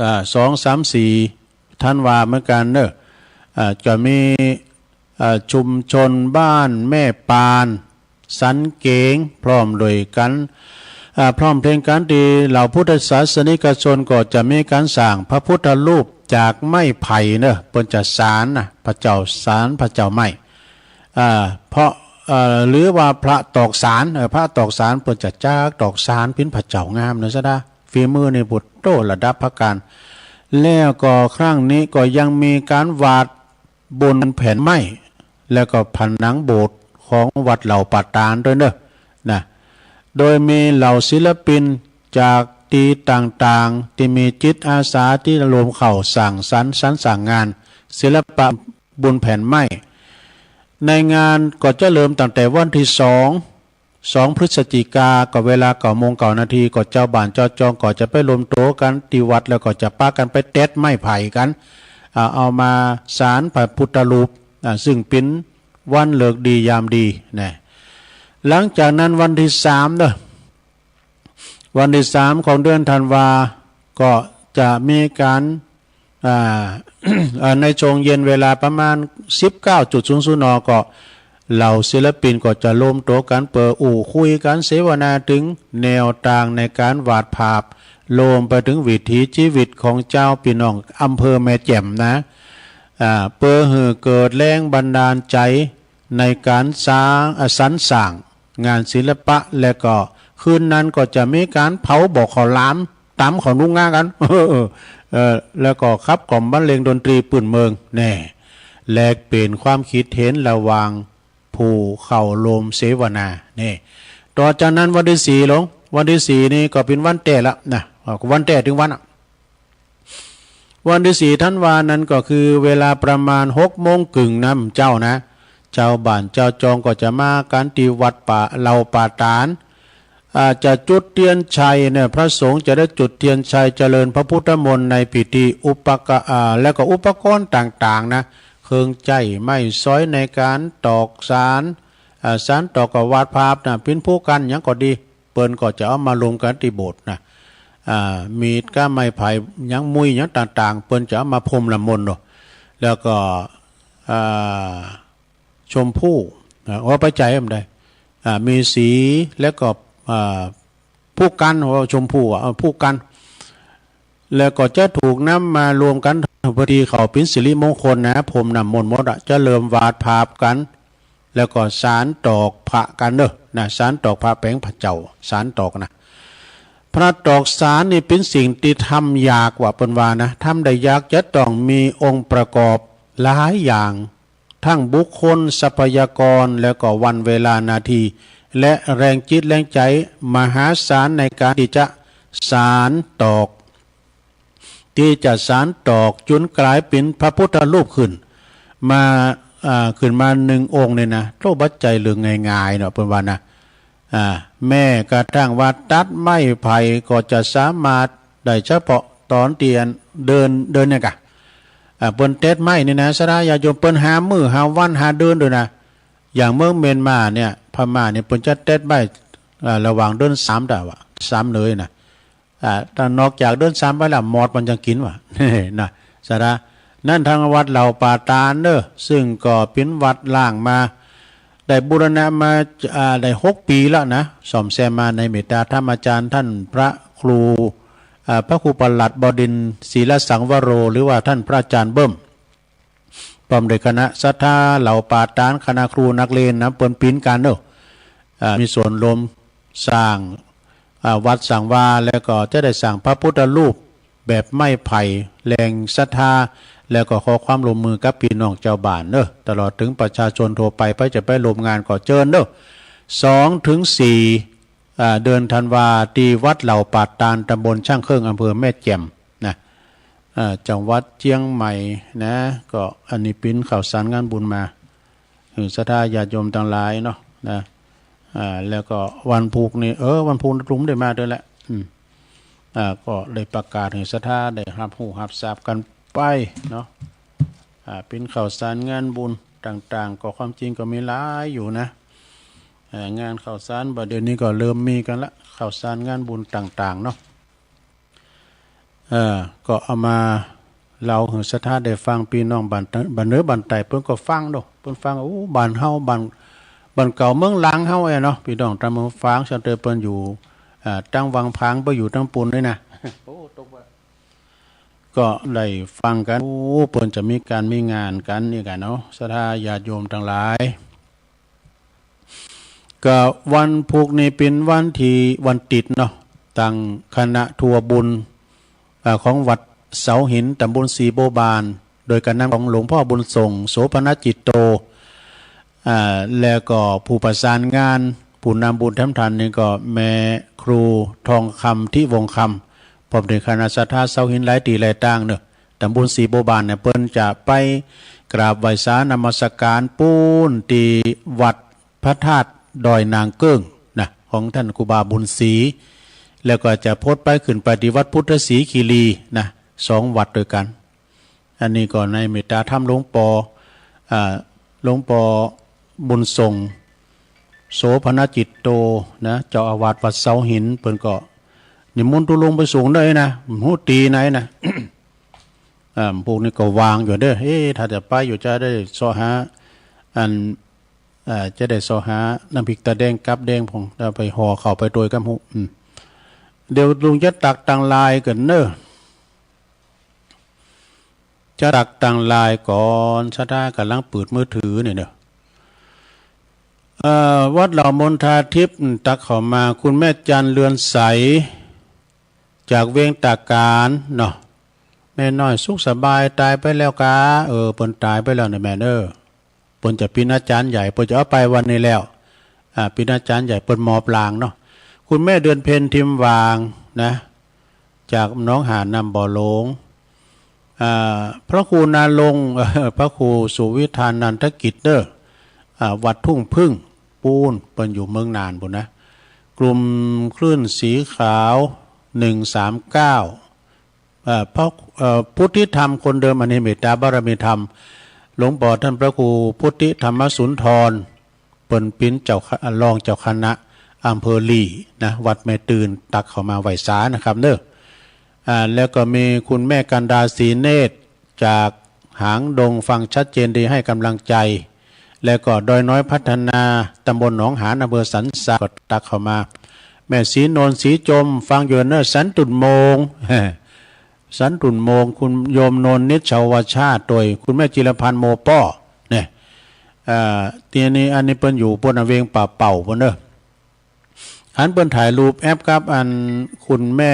อ่า สอง สาม สี่ ธันวาเหมือนกั๋นเนอะ อ่า จะมี อ่า ชุมชนบ้านแม่ปาน สันเก๋ง พร้อมด้วยกั๋น อ่า พร้อมเพรียงกั๋นตี้เหล่าพุทธศาสนิกชนก็จะมีก๋านสร้างพระพุทธรูปจากไม้ไผ่เนอะ เปิ้นจะสานนะ พระเจ้าสาน พระเจ้าไม้ อ่า เพราะ เอ่อ หรือว่าพระตอกสาน เออ พระตอกสาน เปิ้นจะจักตอกสานเป๋นพระเจ้างามเนอะ สารา ฝีมือนี่ปุดโธ่ ระดับพระการ แล้วก็ครั้งนี้ก็ยังมีก๋านหวาด บนแผ่นไม้ แล้วก็ผนังโบสถ์ของวัดเหล่าป่าตาลด้วยเนอะ นะ โดยมีเหล่าศิลปินจากตี้ต่างๆ ตี้มีจิตอาสาตี้รวมเข้าสร้างสรรค์สรรสร้างงานศิลปะบนแผ่นไม้ ในงานก็จะเริ่มตั้งแต่วันตี้สอง สองพฤศจิกา ก็เวลาเก้าโมงเก้านาที ก็จาวบ้านจาวจองก็จะไปรวมตั๋วกั๋นตี้วัด แล้วก็จะปากั๋นไปแต๊ดไม้ไผ่กั๋น อ่า เอามาสานพระพุทธรูป อ่า ซึ่งเป๋นวันฤกษ์ดียามดีนะ หลังจากนั้นวันตี้สามเนอะ วันตี้สามของเดือนธันวา ก็จะมีก๋าน อ่า อ่า ในช่วงเย็นเวลาประมาณ สิบเก้าจุดศูนย์ศูนย์ น ก็เหล่าศิลปินก็จะรวมตั๋วกั๋นเปื้ออู้คุยกั๋นเสวนาเถิงแนวตางในก๋านวาดภาพ รวมไปเถิงวิถีจีวิตของจาวปี้น้องอำเภอแม่แจ่มนะ อ่า เปื้อหื้อเกิดแรงบันดาลใจ๋ในก๋านสร้าง อ่า สรรสร้างงานศิลปะ และก็คืนนั้นก็จะมีก๋านเผาบ่อข้าวหลาม ต๋ำข้าวหนุงากั๋น เออ แล้วก็ขับกล่อมบรรเลงดนตรีปื้นเมือง แน่ แลกเปลี่ยนความคิดเห็นระหว่างผู้เข้าร่วมเสวนา นี่ ต่อจากนั้นวันตี้สี่ลง วันตี้สี่นี่ก็เป๋นวันแต๊ละนะ อ่า วันแต๊เถิงวันอะ วันตี้สี่ธันวานั้นก็คือเวลาประมาณหกโมงเคิ่งนำเจ๊านะ จาวบ้านจาวจองก็จะมากั๋นตี้วัดป่า เหล่าป่าตาล อ่า จะจุดเตียนชัยเนี่ย พระสงฆ์จะได้จุดเตียนชัยเจริญพระพุทธมนต์ในพิธีอุปกะ อ่า แล้วก็อุปกรณ์ต่างๆ นะ เครื่องใจ๊ไม้สอยในก๋านตอกสาน อ่า สานตอกกับวาดภาพนะ ปิ้นผู้กั๋นหยังก็ดี เปิ้นก็จะเอามารวมกั๋นตี้โบสถ์นะ อ่า มีดกับไม้ไผ่หยังมุยหยังต่างๆ เปิ้นจะเอามาพรมน้ำมนต์เนาะ แล้วก็ อ่า ชมพู อ่า เอาไปใจ๊บ่ได้ อ่า มีสี แล้วก็ อ่า ผู้กั๋น ว่าชมพู อ่ะ เออ ผู้กั๋น แล้วก็จะถูกนำมารวมกั๋น เปื้อตี้เขาเป๋นสิริมงคลนะ พรมน้ำมนต์หมดอะ จะเริ่มวาดภาพกั๋น แล้วก็สานตอกพระกั๋นเนาะ นะ สานตอกพระแป๋งพระเจ้า สานตอกนะ พระตอกสานนี่เป๋นสิ่งตี้ทำยากว่าเปิ้นว่านะ ทำได้ยาก จะต้องมีองค์ประกอบหลายอย่าง ทั้งบุคคล ทรัพยากร แล้วก็วันเวลานาที และแรงจิตแรงใจ๋มหาศาลในก๋านตี้จะสานตอก ตี้จะสานตอกจ๋นก๋ายเป๋นพระพุทธรูปขึ้นมา อ่า ขึ้นมานึ่งองค์นี่นะ โธ่ บ่ใจ้เรื่องง่ายๆ เนาะ เปิ้นว่านะ อ่า แม้กระทั่งว่าตัดไม้ไผ่ก็จะสามารถได้เฉพาะต๋อนตี้อันเดิน เดินเนี่ยก่ะ อ่า เปิ้นเด็ดไม้นี่นะ ศรัทธาญาติโยม เปิ้นหามื้อหาวันหาเดือนโดยนะ อย่างเมืองเมียนมาเนี่ย พม่าเนี่ย เปิ้นจะเด็ดไม้ อ่า ระหว่างเดือนสาม แต่ว่า สามเลยนะ อ่า ถ้านอกจากเดือนสามไปแล้ว มอดมันยังกิ๋นว่า นะ ศรัทธา นั้นทางวัดเหล่าป่าตาลเนาะ ซึ่งก็เป๋นวัดร้างมา ได้บูรณะมา อ่า ได้หกปี๋แล้วนะ ซ่อมแซมมา ในเมตตาธรรมาจารย์ท่านพระครู อ่า พระครูประหลัดบดินทร์ ศีลสังวโร หรือว่าท่านพระอาจารย์เบิ้ม พร้อมด้วยคณะศรัทธาเหล่าป่าตาล คณะครูนักเรียนนะ เปิ้นป๋ีนกั๋นเนาะ อ่า มีส่วนร่วมสร้าง อ่า วัดสร้างวา แล้วก็จะได้สร้างพระพุทธรูปแบบไม้ไผ่ แหล่งศรัทธา แล้วก็ขอความร่วมมือกับปี้น้องจาวบ้านเนาะ ตลอดเถิงประชาชนทั่วไป ใผจะไปร่วมงานก็เจิญเนาะ สองถึงสี่ อ่า เดือนธันวา ตี้วัดเหล่าป่าตาล ตำบลช่างเครื่อง อำเภอแม่แจ่มนะ อ่า จังหวัดเจียงใหม่นะ ก็อันนี้ป๋ีนข่าวสารงานบุญมา หื้อศรัทธาญาติโยมตังหลายเนาะ นะ อ่า แล้วก็วันพูกนี่ เออ วันพูกลุงได้มาด้วยแหละ อืม อ่า ก็ได้ประกาศหื้อศรัทธาได้ฮับฮู้ฮับทราบกั๋นไปเนาะ อ่า ป๋ีนข่าวสารงานบุญต่างๆ ก็ความจริงก็มีหลายอยู่นะ อ่า งานข่าวสารบ่าเดี่ยวนี้ก็เริ่มมีกั๋นละ ข่าวสารงานบุญต่างๆ เนาะ เออ ก็เอามาเล่าหื้อศรัทธาได้ฟัง ปี้น้องบ้าน บ้านเหนือบ้านใต้เปิ้นก็ฟังเนาะ เปิ้นฟัง โอ้ บ้านเฮา บ้าน บ้านเก่าเมืองหลางเฮาแอ่เนาะ ปี้น้องตางเมืองฝาง ซะเตอเปิ้นอยู่ อ่า ตางวังผาง ไปอยู่ตางปูนนี่นะ โอ้ ตกว่า ก็ได้ฟังกั๋น โอ้ เปิ้นจะมีก๋านมีงานกั๋นนี่กั๋นเนาะ ศรัทธาญาติโยมตังหลาย ก็วันพูกนี่เป๋นวันตี้ วันติ๊ดเนาะ ตังคณะทัวร์บุญ อ่า ของวัดเสาหิน ตำบลสีบัวบาน โดยก๋านนำของหลวงพ่อบุญส่ง โสภณจิตโต อ่า แล้วก็ผู้ประสานงาน ผู้นำบุญแถมท่านนึ่งก็แม่ครูทองคำ ธิวงศ์คำ พร้อมด้วยคณะศรัทธาเสาหินหลายตี้หลายตางเนาะ ตำบลสีบัวบานเนี่ย เปิ้นจะไปกราบไหว้สานมัสก๋านปู๊นตี้วัดพระธาตุดอยนางเกิ้งนะ ของท่านครูบาบุญศรี แล้วก็จะพดไปขึ้นไปตี้วัดพุทธศรีคีรีนะ สองวัดด้วยกั๋น อันนี้ก็ในเมตตาธรรมหลวงปอ อ่า หลวงปอบุญส่ง โสภณจิตโตนะ เจ้าอาวาสวัดเสาหิน เปิ้นก็นิมนต์ตุ๊ลุงไปสูงเด้อนะ บ่ฮู้ตี้ไหนนะ อ่า พูกนี้ก็ว่างอยู่เด้อ เอ๊ะ ถ้าจะไปอยู่จะได้เซาะหา อัน อ่า จะได้เซาะหาน้ำพริกตาแดงกับแดงพ่อง แล้วไปห่อข้าวไปตวยกับฮู้ อืม เดี๋ยวลุงจะตักตังลายกั๋นเนาะ จะตักตังลายก่อน ศรัทธาก๋ำลังเปิดมือถือนี่เนาะ เอ่อ วัดเหล่ามณฑาทิพย์ ตักเข้ามา คุณแม่จันทร์เรือนใส จากเวียงตากานเนาะ แม่น้อยสุขสบายต๋ายไปแล้วกา เออ เปิ้นต๋ายไปแล้วนะแม่เอ้อ เปิ้นจะเป๋นอาจ๋ารย์ใหญ่ เปิ้นจะเอาไปวันนี้แล้ว อ่า เป๋นอาจ๋ารย์ใหญ่ เปิ้นหมอบลางเนาะ คุณแม่เดือนเพ็ญ ทิมหว่างนะ จากหนองหานน้ำบ่อหลง อ่า พระครูณรงค์ พระครูสุวิธานันทกิจเนาะ อ่า วัดทุ่งผึ้งปู๊น เปิ้นอยู่เมืองน่านปู๊นนะ กลุ่มคลื่นสีขาว หนึ่งสามเก้า เอ่อ พระ เอ่อ พุทธิธรรมคนเดิม อันนี้เมตตาบารมีธรรม หลวงปอท่านพระครูพุทธิธรรมสุนทร เปิ้นเป๋นเจ้าค- รองเจ้าคณะอำเภอหลี้นะ วัดแม่ตื่น ตักเข้ามาไหว้สานะครับเนาะ อ่า แล้วก็มีคุณแม่กันดา ศรีเนตร จากหางดง ฟังชัดเจนดี ให้กำลังใจ แล้วก็ดอยน้อยพัฒนา ตำบลหนองหาน อำเภอสันทราย ก็ตักเข้ามา แม่ศรีนวล ศรีจม ฟังอยู่เนาะ สันตุ่นโมง สันตุ่นโมง คุณโยมนวลนิชชาวชาติ โดยคุณแม่จิรพันธ์ โมป้อ เนี่ย อ่า ตี้นี้ อันนี้เปิ้นอยู่ปู๊นนะ เวียงป่าเป่าปู๊นเนาะ อันเปิ้นถ่ายรูปแอปครับ อันคุณแม่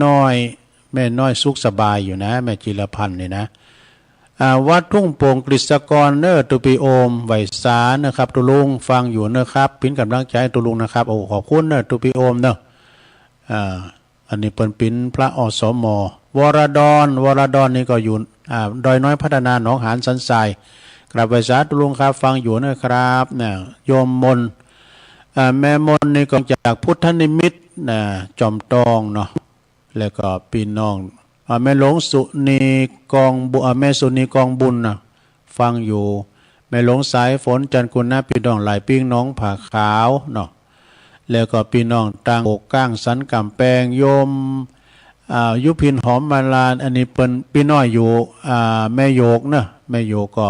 น้อย แม่น้อยสุขสบายอยู่นะ แม่จิรพันธ์นี่นะ อ่า วัดทุ่งโป่งกฤษฎากรเนอะ ตุ๊ปี้โอม ไหว้สานะครับ ตุ๊ลุงฟังอยู่เนอะครับ เป๋นก๋ำลังใจ๋ตุ๊ลุงนะครับ โอ้ ขอบคุณเนอะ ตุ๊ปี้โอมเนอะ อ่า อันนี้เปิ้นเป๋นพระ อสม. วรดร วรดรนี่ก็อยู่ อ่า ดอยน้อยพัฒนา หนองหานสันทราย กราบไหว้สาตุ๊ลุงครับ ฟังอยู่นะครับ นะ โยมมน อ่า แม่มนนี่ก็จากพุทธนิมิตร นะ จอมตองเนาะ แล้วก็ปี้น้อง อ่า แม่หลวงสุนีกองบุ อ่า แม่สุนีกองบุญนะ ฟังอยู่ แม่หลวงสายฝน จันทร์กุณะ ปี้น้องหลายปิ้ง หนองผาขาวเนาะ แล้วก็ปี้น้องตางโขกก้างสันก๋ำแปง โยม อ่า ยุพินหอมมาลาน อันนี้เปิ้นปี้น้อยอยู่ อ่า แม่โยกเนอะ แม่โยกก็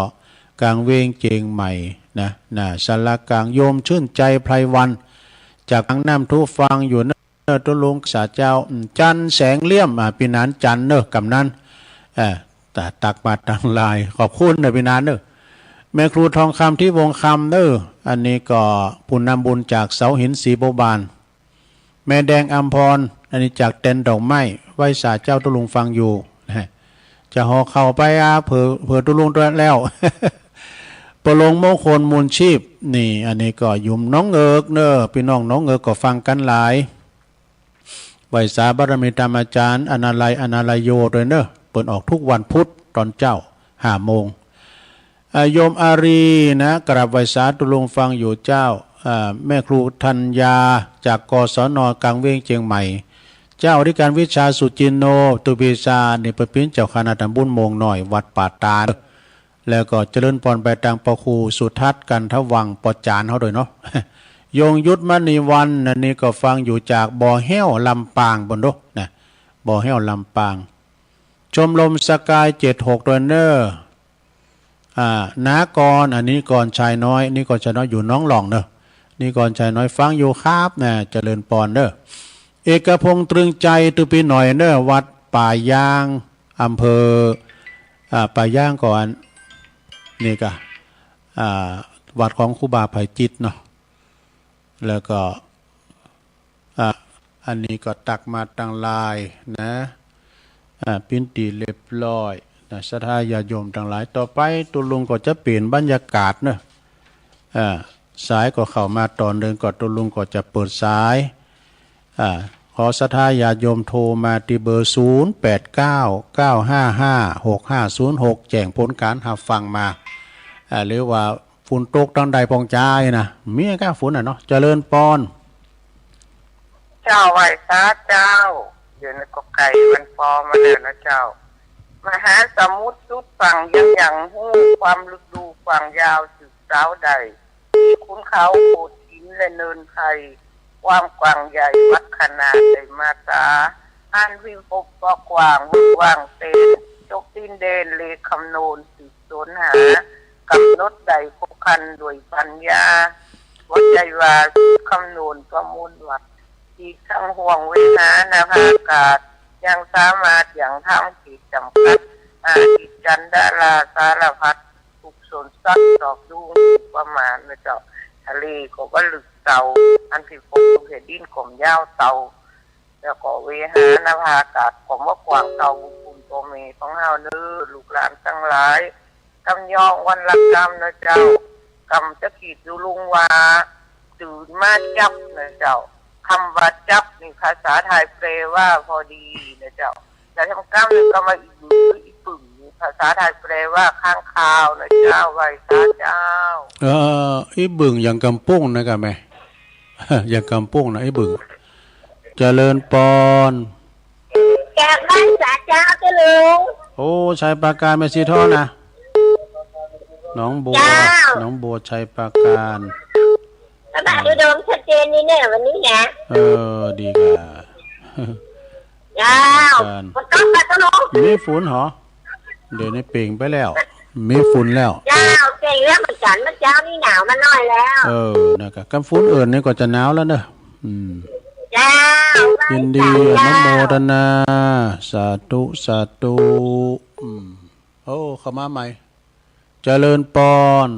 กลางเวียงเจียงใหม่นะ นะ ศาลากลาง โยมชื่นใจไพรวรรณ จากปากน้ำทุฟังอยู่เนอะ เนอะ ตุ๊ลุงสาเจ้า อืม จันทร์แสงเลี่ยม อ่า ปี้หนานจันทร์เนอะ กำนัน เอ่อ ตะ ตักมาตางไลน์ ขอบคุณเนอะ ปี้หนานเนอะ แม่ครูทองคำ ทิพย์วงศ์คำเนอะ อันนี้ก็ผู้นำบุญจากเสาหินศรีบัวบาน แม่แดงอำพร อันนี้จากแตนดอกไม้ ไหว้สาเจ้า ตุ๊ลุงฟังอยู่ นะ จะห่อข้าวไป อ่า เผื่อ เผื่อตุ๊ลุงตวยแล้ว ปะหลวงมงคล มูลชีพ นี่ อันนี้ก็อยู่หนองเงิกเนอะ ปี้น้องหนองเงิกก็ฟังกั๋นหลาย ไหว้สาบารมีธรรมอาจ๋ารย์ อนาลัย อนาลัยโย ตวยเนอะ เปิ้นออกทุกวันพุธต๋อนเจ๊า ห้าโมง อ่า โยมอารีนะ กราบไหว้สาตุ๊ลุงฟังอยู่เจ้า อ่า แม่ครูธัญญา จาก กศน กลางเวียงเจียงใหม่ เจ้าอธิการวิชาสุจินโน ตุ๊ปี้ชา นี่เปิ้นเป๋นเจ้าคณะตำบลโมงน้อย วัดป่าตาด แล้วก็เจริญปอนไปตางปอครูสุทัศน์ กันทวังค์ ปอจ๋ารย์เฮาตวยเนาะ ยงยุทธ มณีวรรณ อันนี้ก็ฟังอยู่จากบ่อแฮ้ว ลำปางปู๊นเนาะ นะ บ่อแฮ้ว ลำปาง ชมรมสกาย เจ็ดหก ตวยเนอะ อ่า นากร อันนี้กรชายน้อย นี่กรชายน้อยอยู่หนองหล่องเนอะ นี่กรชายน้อยฟังอยู่ครับ นะ เจริญปอนเนอะ เอกพงษ์ตรึงใจ ตุ๊ปี้น้อยเนอะ วัดป่ายาง อำเภอ อ่า ป่ายางก่อน นี่ก็ อ่า วัดของครูบาไพจิตรเนาะ แล้วก็ อ่ะ อันนี้ก็ตักมาตางไลน์นะ อ่ะ เป๋นตี้เรียบร้อยนะ ศรัทธาญาติโยมตังหลาย ต่อไปตุ๊ลุงก็จะเป๋นบรรยากาศเนอะ อ่ะ สายก็เข้ามาต๋อนเดิม ก็ตุ๊ลุงก็จะเปิดสาย อ่ะ ขอศรัทธาญาติโยมโทรมาตี้เบอร์ ศูนย์แปดเก้า เก้าห้าห้า หกห้าศูนย์หก แจ้งผลก๋านฮับฟังมา อ่ะ หรือว่า ฝนตกตางใดพ่องจาอี้นะ มีก้าฝนน่ะเนาะ เจริญปอน เจ้า ไหว้สาเจ้า เดี๋ยวนี้ก็ใก้วันปอมาแล้วนะเจ้า มหาสมุทรสุดฝั่งยังหยั่งฮู้ ความลึกดูกว้างยาวสืบสาวได้ ขุนเขาโขดหินและเนินไพร ความกว้างใหญ่วัดขนาดได้มาตรา อันพิภพก็กว้าง เวิ้งว่างเต็ม จกดินแดนเลขคำนวณสืบสวนหา กำหนดได้ครบครันด้วยปัญญา บ่ใจ้ว่าคำนวณประมวลวัด อีกทั้งห่วงเวหานภากาศ ยังสามารถยังทำกิจจำกัด อาทิตย์จันทร์ดาราสารพัด ทุกสวนสัตว์ดอกยุงประมาณนะเจ้า ทะเลก็บ่ลึกเต้า อันพิภพแผ่นดินก็บ่ยาวเต้า แล้วก็เวหานภากาศก็บ่กว้างเต้า บุญคุณพ่อแม่ของเฮาเน้อ ลูกหลานตังหลาย กำยองวันละกำนะเจ้า กำจะขีดอยู่ลุงว่า ตื่นมาจับนะเจ้า คำว่าจับนี่ภาษาไทยแปลว่าพอดีนะเจ้า แล้วทางกำนี่ก็มาอีบึ่ง อีบึ่งนี่ภาษาไทยแปลว่าค้างคาวนะเจ้า ไหว้สาเจ้า เอ่อ อีบึ่งอย่างกำปุ้งนะกะแม่ อย่างกำปุ้งนะ อีบึ่ง เจริญปอน จากบ้านสาเจ้าเจ้าลุง โอ้ ชัยปราการแม่สีทองนะ หนองบัว เจ้า หนองบัวชัยปราการ พระบาทอุดมชัดเจนนี่เนี่ยวันนี้นะ เออ ดีกว่า เจ้า ชัยปราการ ฝนตกปะเจ้าลุง มีฝนเหรอ เดี๋ยวนี้เปล่งไปแล้ว มีฝนแล้ว เจ้า เปล่งแล้วเหมือนกัน เมื่อเช้านี่หนาวมาหน่อยแล้ว เออ นะครับ กำฝนเอิญนี่ก็จะหนาวแล้วเนอะ อืม เจ้า ยินดี ไหว้สาเจ้า อนุโมทนา สาธุ สาธุ อืม โอ้ เข้ามาใหม่ เจริญปอน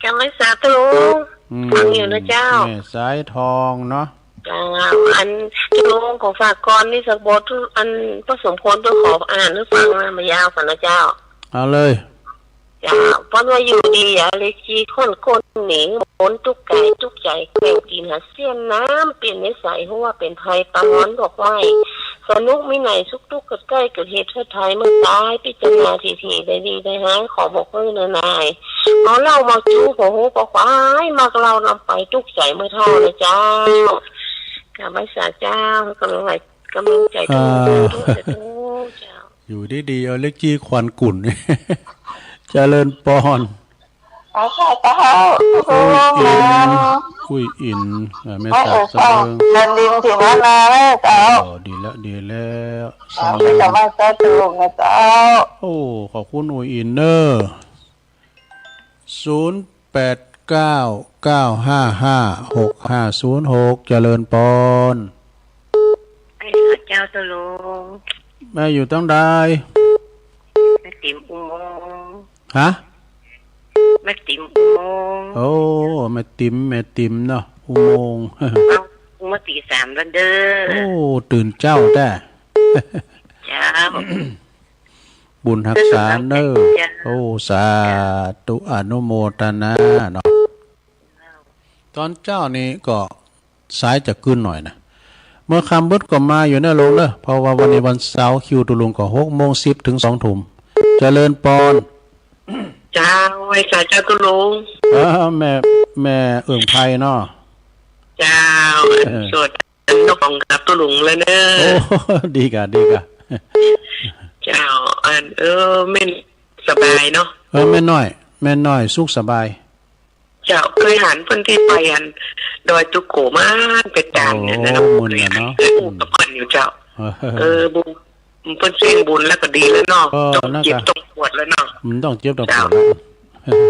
เจ้า ไหว้สาเจ้าลุง อืม ฟังอยู่นะเจ้า แม่สายทองเนาะ เจ้า อัน ตุ๊ลุง ขอฝากกลอนนี้สักบท อันป้อสมควรต้องขออ่านหื้อฟังนะ บ่ยาวก่อนนะเจ้า เอาเลย เจ้า เปิ้นว่าอยู่ดีอย่าเล็กจี คนคนหนี หมุนตุ๊กกายตุ๊กใจ๋ แกว่งตี๋นหาเสี้ยน น้ำเปลี่ยนนิสัย หัวเป๋นภัย ปลาฮ้อนดอกไม้ สนุกมีไหน สุขทุกข์เกิดใก้ เกิดเหตุเทิดไทย เมื่อต๋ายพิจารณาถี่ๆ ได้ดีได้ฮ้าย ขอบอกหื้อเนอนาย เมาเหล้าเมาจู๊ หัวหมูปอควาย มักเหล้านำไป ตุ๊กใจ๋เมื่อเฒ่านะเจ้า กราบไหว้สาเจ้า กำลังไหว กำลังใจ๋ อ่า เจ้า อยู่ดีๆ เอาเล็กจี ขวัญกุ่น เจริญปอน เอาค่ะเจ้า อุ้ยอิ๋น อุ้ยอิ๋น อ่า แม่ เออ สากสะเบิง เออ เดินดินถิ่นล้านนาแม่เจ้า อ๋อ ดีแล้ว ดีแล้ว เอา สบาย ไปกราบไหว้เจ้าตุ๊ลุงนะเจ้า โอ้ ขอบคุณอุ้ยอิ๋นเนอะ ศูนย์แปดเก้า เก้าห้าห้า หกห้าศูนย์หก เจริญปอน ไหว้สาเจ้าตุ๊ลุง แม่อยู่ตังใด แม่ติ๋มอุโมงค์ ฮะ แม่ติ๋มอุโมงค์ โอ้ แม่ติ๋ม แม่ติ๋มเนาะ อุโมงค์ เอ้า เมื่อตีสามแล้วเด้อ โอ้ ตื่นเจ๊าแต๊ เจ้า บุญฮักษาเนอะ เจ้า โอ้ สาธุ อนุโมทนาเนาะ ต๋อนเจ๊านี้ก็สายจะกึ๊นหน่อยนะ เมื่อค่ำเบิดก็มาอยู่เนอะลุงเนอะ เพราะว่าวันนี้วันเสาร์ คิวตุ๊ลุงก็หกโมงสิบเถิงสองทุ่ม เจริญปอน เจ้า ไหว้สาเจ้าตุ๊ลุง เออ แม่ แม่เอิ้งไพรเนาะ เจ้า เออ สวด นกของกับตุ๊ลุงแล้วเนอะ โอ้ ดีก่ะ ดีก่ะ เจ้า อัน เออ แม่นสบายเนาะ เออ แม่น้อย แม่น้อยสุขสบาย เจ้า เคยหันเปิ้นตี้ไปอันดอยตุ๊โกมา ไปต๋ามเนี่ยนะ โอ้ มึนน่ะเนาะ เคยอู้กับเปิ้นอยู่เจ้า เออ เออ บุญ เปิ้นเส้นบุญแล้วก็ดีแล้วเนาะ เออ ต้องเจ็บ นั่นก่ะ ต้องปวดแล้วเนาะ อืม ต้องเจ็บต้องปวดแล้ว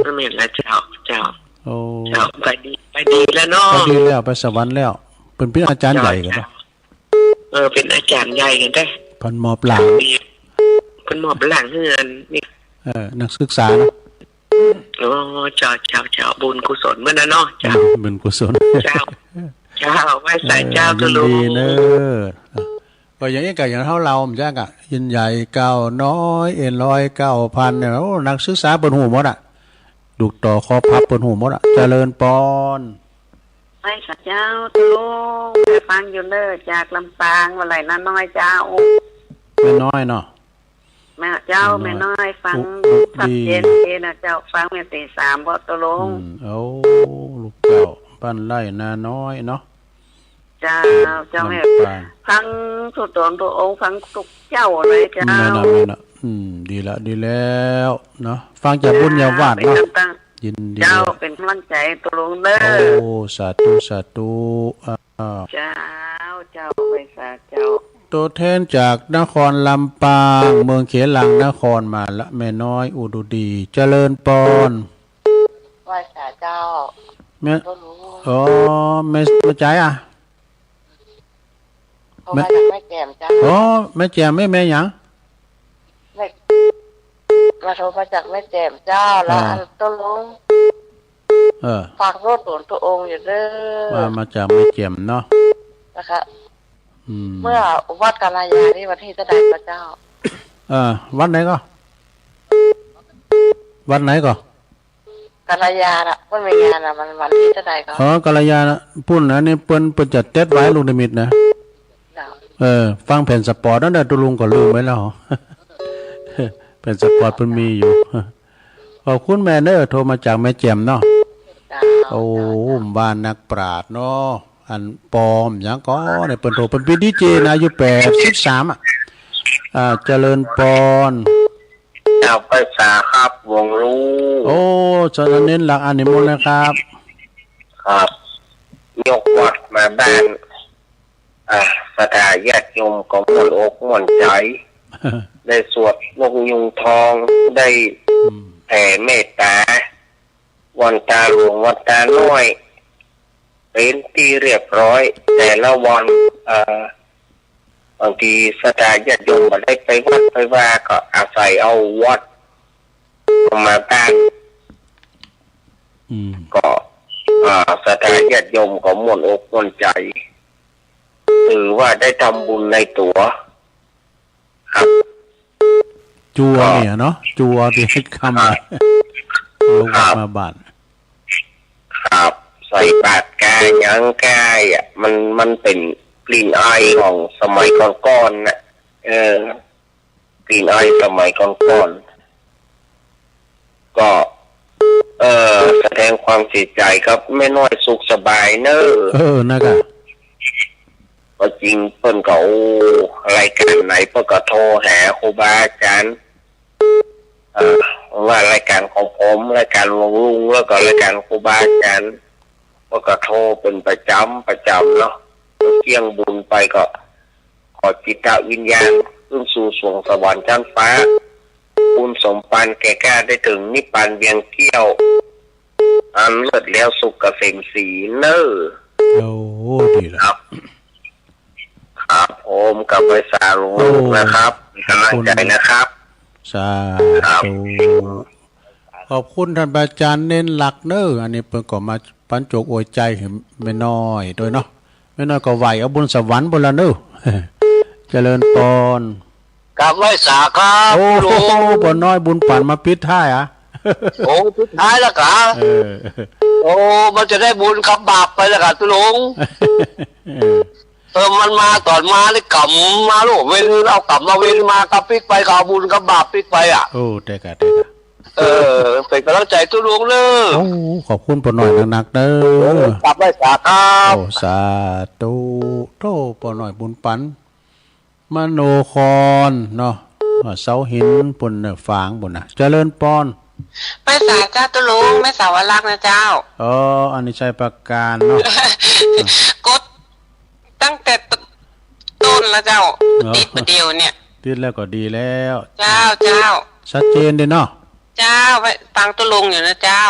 เจ้า แม่นแล้วเจ้า เจ้า โอ้ เจ้า ไปดี ไปดีแล้วเนาะ ไปดีแล้ว ไปสวรรค์แล้ว เปิ้นเป๋นอาจ๋ารย์ใหญ่ก่ะเนาะ เจ้า เออ เป๋นอาจ๋ารย์ใหญ่ก่ะแต๊ เปิ้นมอบหลัง เปิ้นมอบหลังหื้ออันนี้ เออ นักศึกษาเนาะ อ๋อ เจ้า เจ้า เจ้า บุญกุศลเปิ้นน่ะเนาะ เจ้า อืม บุญกุศล เจ้า เจ้า ไหว้สาเจ้า เออ ตุ๊ลุง ยินดีเนอะ ก็อย่างนี้ก็อย่างเฮาเล่า มันจักอะ ยินใหญ่เก้าน้อย เอ็นร้อยเก้าพันเนี่ย โอ้ นักศึกษาเปิ้นฮู้หมดอะ ลูกต่อคอพับเปิ้นฮู้หมดอะ เจริญปอน ไหว้สาเจ้าตุ๊ลุง แม่ฟังอยู่เน่อ จากลำปาง บ้านไร่นาน้อยเจ้า แม่น้อยเนาะ แม่เจ้า แม่น้อย แม่น้อย ฟัง อุ อุ ชัดเจน ดี เจนนะเจ้า ฟังแม่ตีสามเปาะตุ๊ลุง อืม โอ้ ลูกเจ้า บ้านไร่นาน้อยเนาะ เจ้า เจ้าแม่ ลำปาง ฟังทุกต๋อนทุกองค์ ฟังทุกเจ๊าเลยเจ้า แม่นน่ะ แม่นน่ะ อืม ดีละ ดีแล้วเนาะ ฟังจากบุญญาวาสน์เนาะ เจ้า เป๋นกำลัง ยินดี เจ้า เป๋นกำลังใจ๋ตุ๊ลุงเน่อ โอ้ สาธุ สาธุ อ่า เจ้า เจ้า ไหว้สาเจ้า ตั๋วแทนจากนครลำปาง เมืองเขลังนครมาละ แม่น้อยอุดดี เจริญปอน ไหว้สาเจ้า แม่ ตุ๊ลุง อ๋อ แม่ แม่จ๋ายอะ โทรมาจากแม่แจ่มเจ้า อ๋อ แม่แจ่ม แม่ แม่หยัง แม่ มาโทรมาจากแม่แจ่มเจ้า แล้ว อ่า อันตุ๊ลุง เออ ฝากโทษตนตุ๊องค์อยู่เน่อ ว่ามาจากแม่แจ่มเนาะ นะคะ อืม เมื่อวัดกัลยานี่วันตี้เต้าใดเปาะเจ้า เออ วัดไหนก่อ วัดไหนก่อ กัลยาน่ะ เปิ้นมีงานน่ะ มันวันตี้เต้าใดก่อ อ๋อ กัลยาน่ะ ปุ้นน่ะ นี่เปิ้น เปิ้นจะเต็ดไว้ลูกนิมิตนะ เจ้า เออ ฟังแผ่นสปอร์ตนั่นน่ะ ตุ๊ลุงก็ลืมไว้แล้ว แผ่นสปอร์ตเปิ้นมีอยู่ ขอบคุณแม่เน่อ โทรมาจากแม่แจ่มเนาะ เจ้า โอ้ เจ้า บ้านนักปราชญ์เนาะ อันปอมหยังก่อเนี่ย เปิ้นโทร เปิ้นเป๋นดีเจนะ อายุแปดสิบสามอะ อ่า เจริญปอน เจ้า ไหว้สาครับ วงลูก โอ้ เจ้า เน้นหลัก อันนี้มนต์นะครับ ครับ ยกวัดมาบ้าน อ่า ศรัทธาญาติโยมก็ม่วนอกม่วนใจ๋ ได้สวดนกยูงทอง ได้ อืม แผ่เมตต๋า วันต๋าหลวง วันต๋าน้อย เป๋นตี้เรียบร้อย แต่ละวัน เอ่อ บางทีศรัทธาญาติโยมบ่ได้ไปวัดไปวา ก็อาศัยเอาวัดมาบ้าน อืม ก็ อ่า ศรัทธาญาติโยมก็ม่วนอกม่วนใจ๋ ถือว่าได้ทำบุญในตั๋ว ครับ จั่วเนี่ยเนาะ จั่วตี้กำ ครับ ลูก ครับ มาบาตร ครับ ใส่บาตรกาหยังกาอะ มัน มันเป๋นกลิ่นอายของสมัยก่อนๆ น่ะ เออ กลิ่นอายสมัยก่อนๆ ก็ เอ่อ แสดงความเสียใจ๋กับแม่น้อยสุขสบายเน่อ เออ นะกะ ก็จริงเปิ้นก็ โอ้ รายก๋านไหนเปิ้นก็โทรหาครูบาอาจ๋ารย์ เอ่อ ว่ารายก๋านของผม รายก๋านหลวงลุง แล้วก็รายก๋านครูบาอาจ๋ารย์ เปิ้นก็โทรเป๋นประจ๋ำประจ๋ำเนาะ เตี้ยงบุญไปก็ ขอจิตวิญญาณขึ้นสู่สวงสวรรค์จั๊นฟ้า บุญสมปานแก่กล้าได้เถิงนิพพานเวียงแก้ว อันเลิศแล้วสุขเกษมศรีเน่อ โอ้ ดีละ ครับ ครับผม กราบไหว้สาหลวงลุงนะครับ โอ้ มีก๋ำลังใจ๋นะครับ สาธุ ครับ ขอบคุณต้านพระอาจ๋ารย์เน้นหลักเน่อ อันนี้เปิ้นก็มาปั๋นโจคอวยใจ๋หื้อแม่น้อยตวยเนาะ แม่น้อยก็ไหว้เอาบุญสวรรค์ปู้นละเน่อ เจริญปอน กราบไหว้สาครับ โอ้ ลุง ป้อน้อยบุญปั๋นมาปิดท้ายอะ โอ้ ปิดท้ายแล้วกะ เออ โอ้ มันจะได้บุญกับบาปไปแล้วกะตุ๊ลุง เออ เออ มันมาต๋อนมานี่ก๋ำมาลูกเวน เอาก๋ำมาเวนมา กะปิ๊กไป กะเอาบุญกับบาปปิ๊กไปอะ โอ้ แต๊กะ แต๊กะ เออ เป๋นก๋ำลังใจ๋ตุ๊ลุงเน่อ โอ้ ขอบคุณป้อน้อยนักๆ เน่อ เออ กราบไหว้สาครับ โอ้ สาธุ โธ่ ป้อน้อยบุญปั๋น มโนครเนาะ อ่า เสาหินปู้นเน่อ ฝางปู้นนะ เจริญปอน ไหว้สาเจ้าตุ๊ลุง แม่สาวลักษณ์นะเจ้า อ๋อ อันนี้ชัยปราการเนาะ กดตั้งแต่ต- ต้นแล้วเจ้า อ๋อ ติดประเดี๋ยวเนี่ย ติดแล้วก็ดีแล้ว เจ้า เจ้า ชัดเจนดีเนาะ เจ้า ไหว้ ฟังตุ๊ลุงอยู่นะเจ้า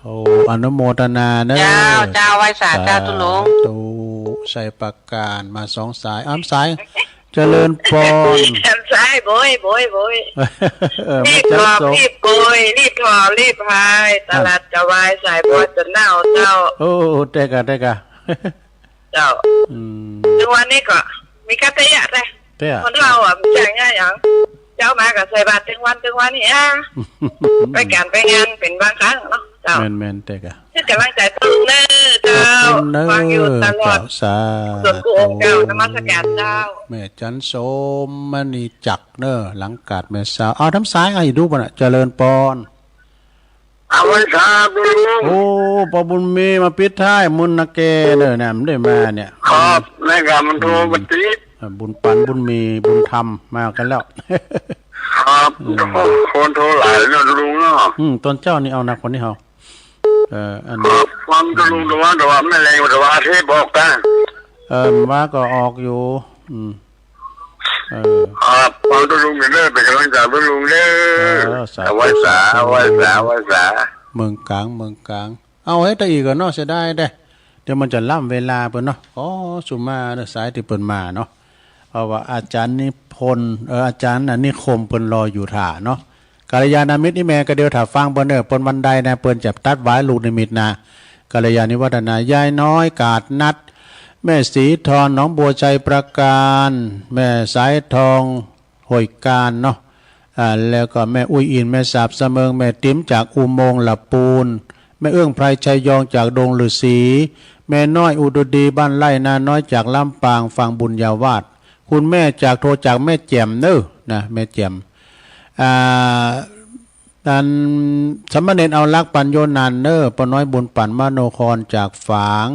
โอ้ อนุโมทนาเน่อ เจ้า เจ้า ไหว้สาเจ้าตุ๊ลุง สาธุ ชัยปราการมาสองสาย อ้ำสาย เจริญปอน อ้ำสาย โบย โบย โบย เออ รีบหอบ รีบโกย รีบถอ รีบหาย ตลาดกะวาย สายบัวจ๋นเน่าเจ้า โอ้ แต๊กะ แต๊กะ เจ้า อืม ตึงวันนี้ก็มีกัตยะแต๊ แต๊อะ คนเฮาอะ บ่ใจ้ง่ายหยัง เจ๊ามาก็ใส่บาตรตึงวันตึงวันนี่อะ ไปก๋านไปงานเป๋นบางครั้งเนาะเจ้า แม่นๆ แต๊กะ หื้อก๋ำลังใจ๋ตุ๊ลุงเน่อเจ้า ขอบคุณเน่อ ฟังอยู่ตลอด เจ้า สาธุ ส่วนกู้องค์เจ้า นมัสก๋านเจ้า แม่จันทร์สมมณีจักรเน่อ หลังกาดแม่สาว เอาทำสาย เอาอีกดูบ่น่ะ เจริญปอน เอาไหว้สาตุ๊ลุง โอ้ ป้อบุญมีมาปิดท้าย มื้อนาแกเน่อ เนี่ย มันได้มาเนี่ย ครับ แม่กะมันโทรมาติด อ่า บุญปั๋น บุญมี บุญธรรม มากั๋นแล้ว ครับ อืม คนโทรหลายเนาะตุ๊ลุงเนาะ อืม ต๋อนเจ๊านี่เอานักกว่านี้เฮา เอ่อ อัน ครับ ฟังตุ๊ลุงตะวัน ตะวันแม่แลง ตะวันอาทิตย์ออกนะ เอ่อ ว่าก็ออกอยู่ อืม เออ ครับ ฟังตุ๊ลุงเน่อ เป๋นก๋ำลังใจ๋ตุ๊ลุงเน่อ เออ สาธุ เอาไหว้สา สาธุ เอาไหว้สา เอาไหว้สา เมืองก๋าง เมืองก๋าง เอา เฮ้ย ตะอีกก่อนเนาะ เสียดายแต๊ เดี๋ยวมันจะล้ำเวลาเปิ้นเนาะ ขอสุมาเน่อ สายตี้เปิ้นมาเนาะ เพราะว่าอาจ๋ารย์นิพนธ์ เอ่อ อาจ๋ารย์น่ะนิคมเปิ้นรออยู่ถ่าเนาะ กัลยาณมิตรอี่แม่ก็เดี๋ยวถ่าฟังเปิ้นเน่อ เปิ้นวันใดนะ เปิ้นจะตั๊ดหวายลูกนิมิตนะ กัลยาณิวัฒนา ยายน้อยกาดนัด แม่ศรีทร หนองบัว ชัยปราการ แม่สายทอง ห้วยกาญเนาะ อ่า แล้วก็แม่อุ้ยอิน แม่สาบสะเมิง แม่ติ๋มจากอุโมงค์ละปูน แม่เอื้องไพร ชัยยอง จากดงฤๅษี แม่น้อยอุดรดี บ้านไร่นาน้อย จากลำปาง ฟังบุญญาวาส คุณแม่จาก โทรจากแม่แจ่มเน่อ นะ แม่แจ่ม อ่า อันสามเณรเอาลักษณ์ ปัญโญนันท์เน่อ ป้อน้อยบุญปั๋น มโนคร จากฝาง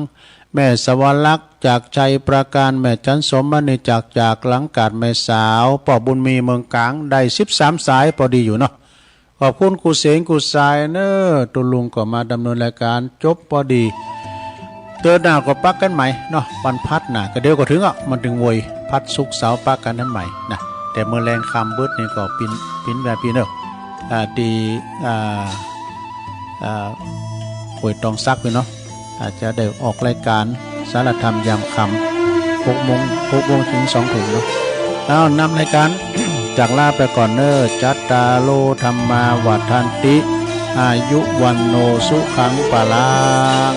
แม่สวรรคจากชัยปราการ แม่จันทร์สมมณีจักร จากหลังกาดแม่สาว ป้อบุญมีเมืองก๋าง ได้สิบสามสาย ปอดีอยู่เนาะ ขอบคุณกู้เสงกู้สายเน่อ ตุ๊ลุงก็มาดำเนินรายก๋านจบปอดี เตื้อหน้าก็ปะกั๋นใหม่เนาะ วันพัดหน้า ก็เดี๋ยวก็เถิงอ่ะ มันเถิงโวย พัดศุกร์เสาร์ปะกั๋นหั้นใหม่นะ แต่เมื่อแลงค่ำวืดนี่ก็ปิ๊น ปิ๊นแวะปิ๊นเน่อ อ่า ตี้ อ่า อ่า ห้วยตองสักปี้เนาะ อาจจะได้ออกรายก๋านสารธรรมยามค่ำ หกโมง หกโมงเถิงสองทุ่มเนาะ เอา นำรายก๋าน จากลาไปก่อนเน่อ จัตตาโร ธัมมา วัฑฒันติ อายุ วัณโณ สุขัง พลัง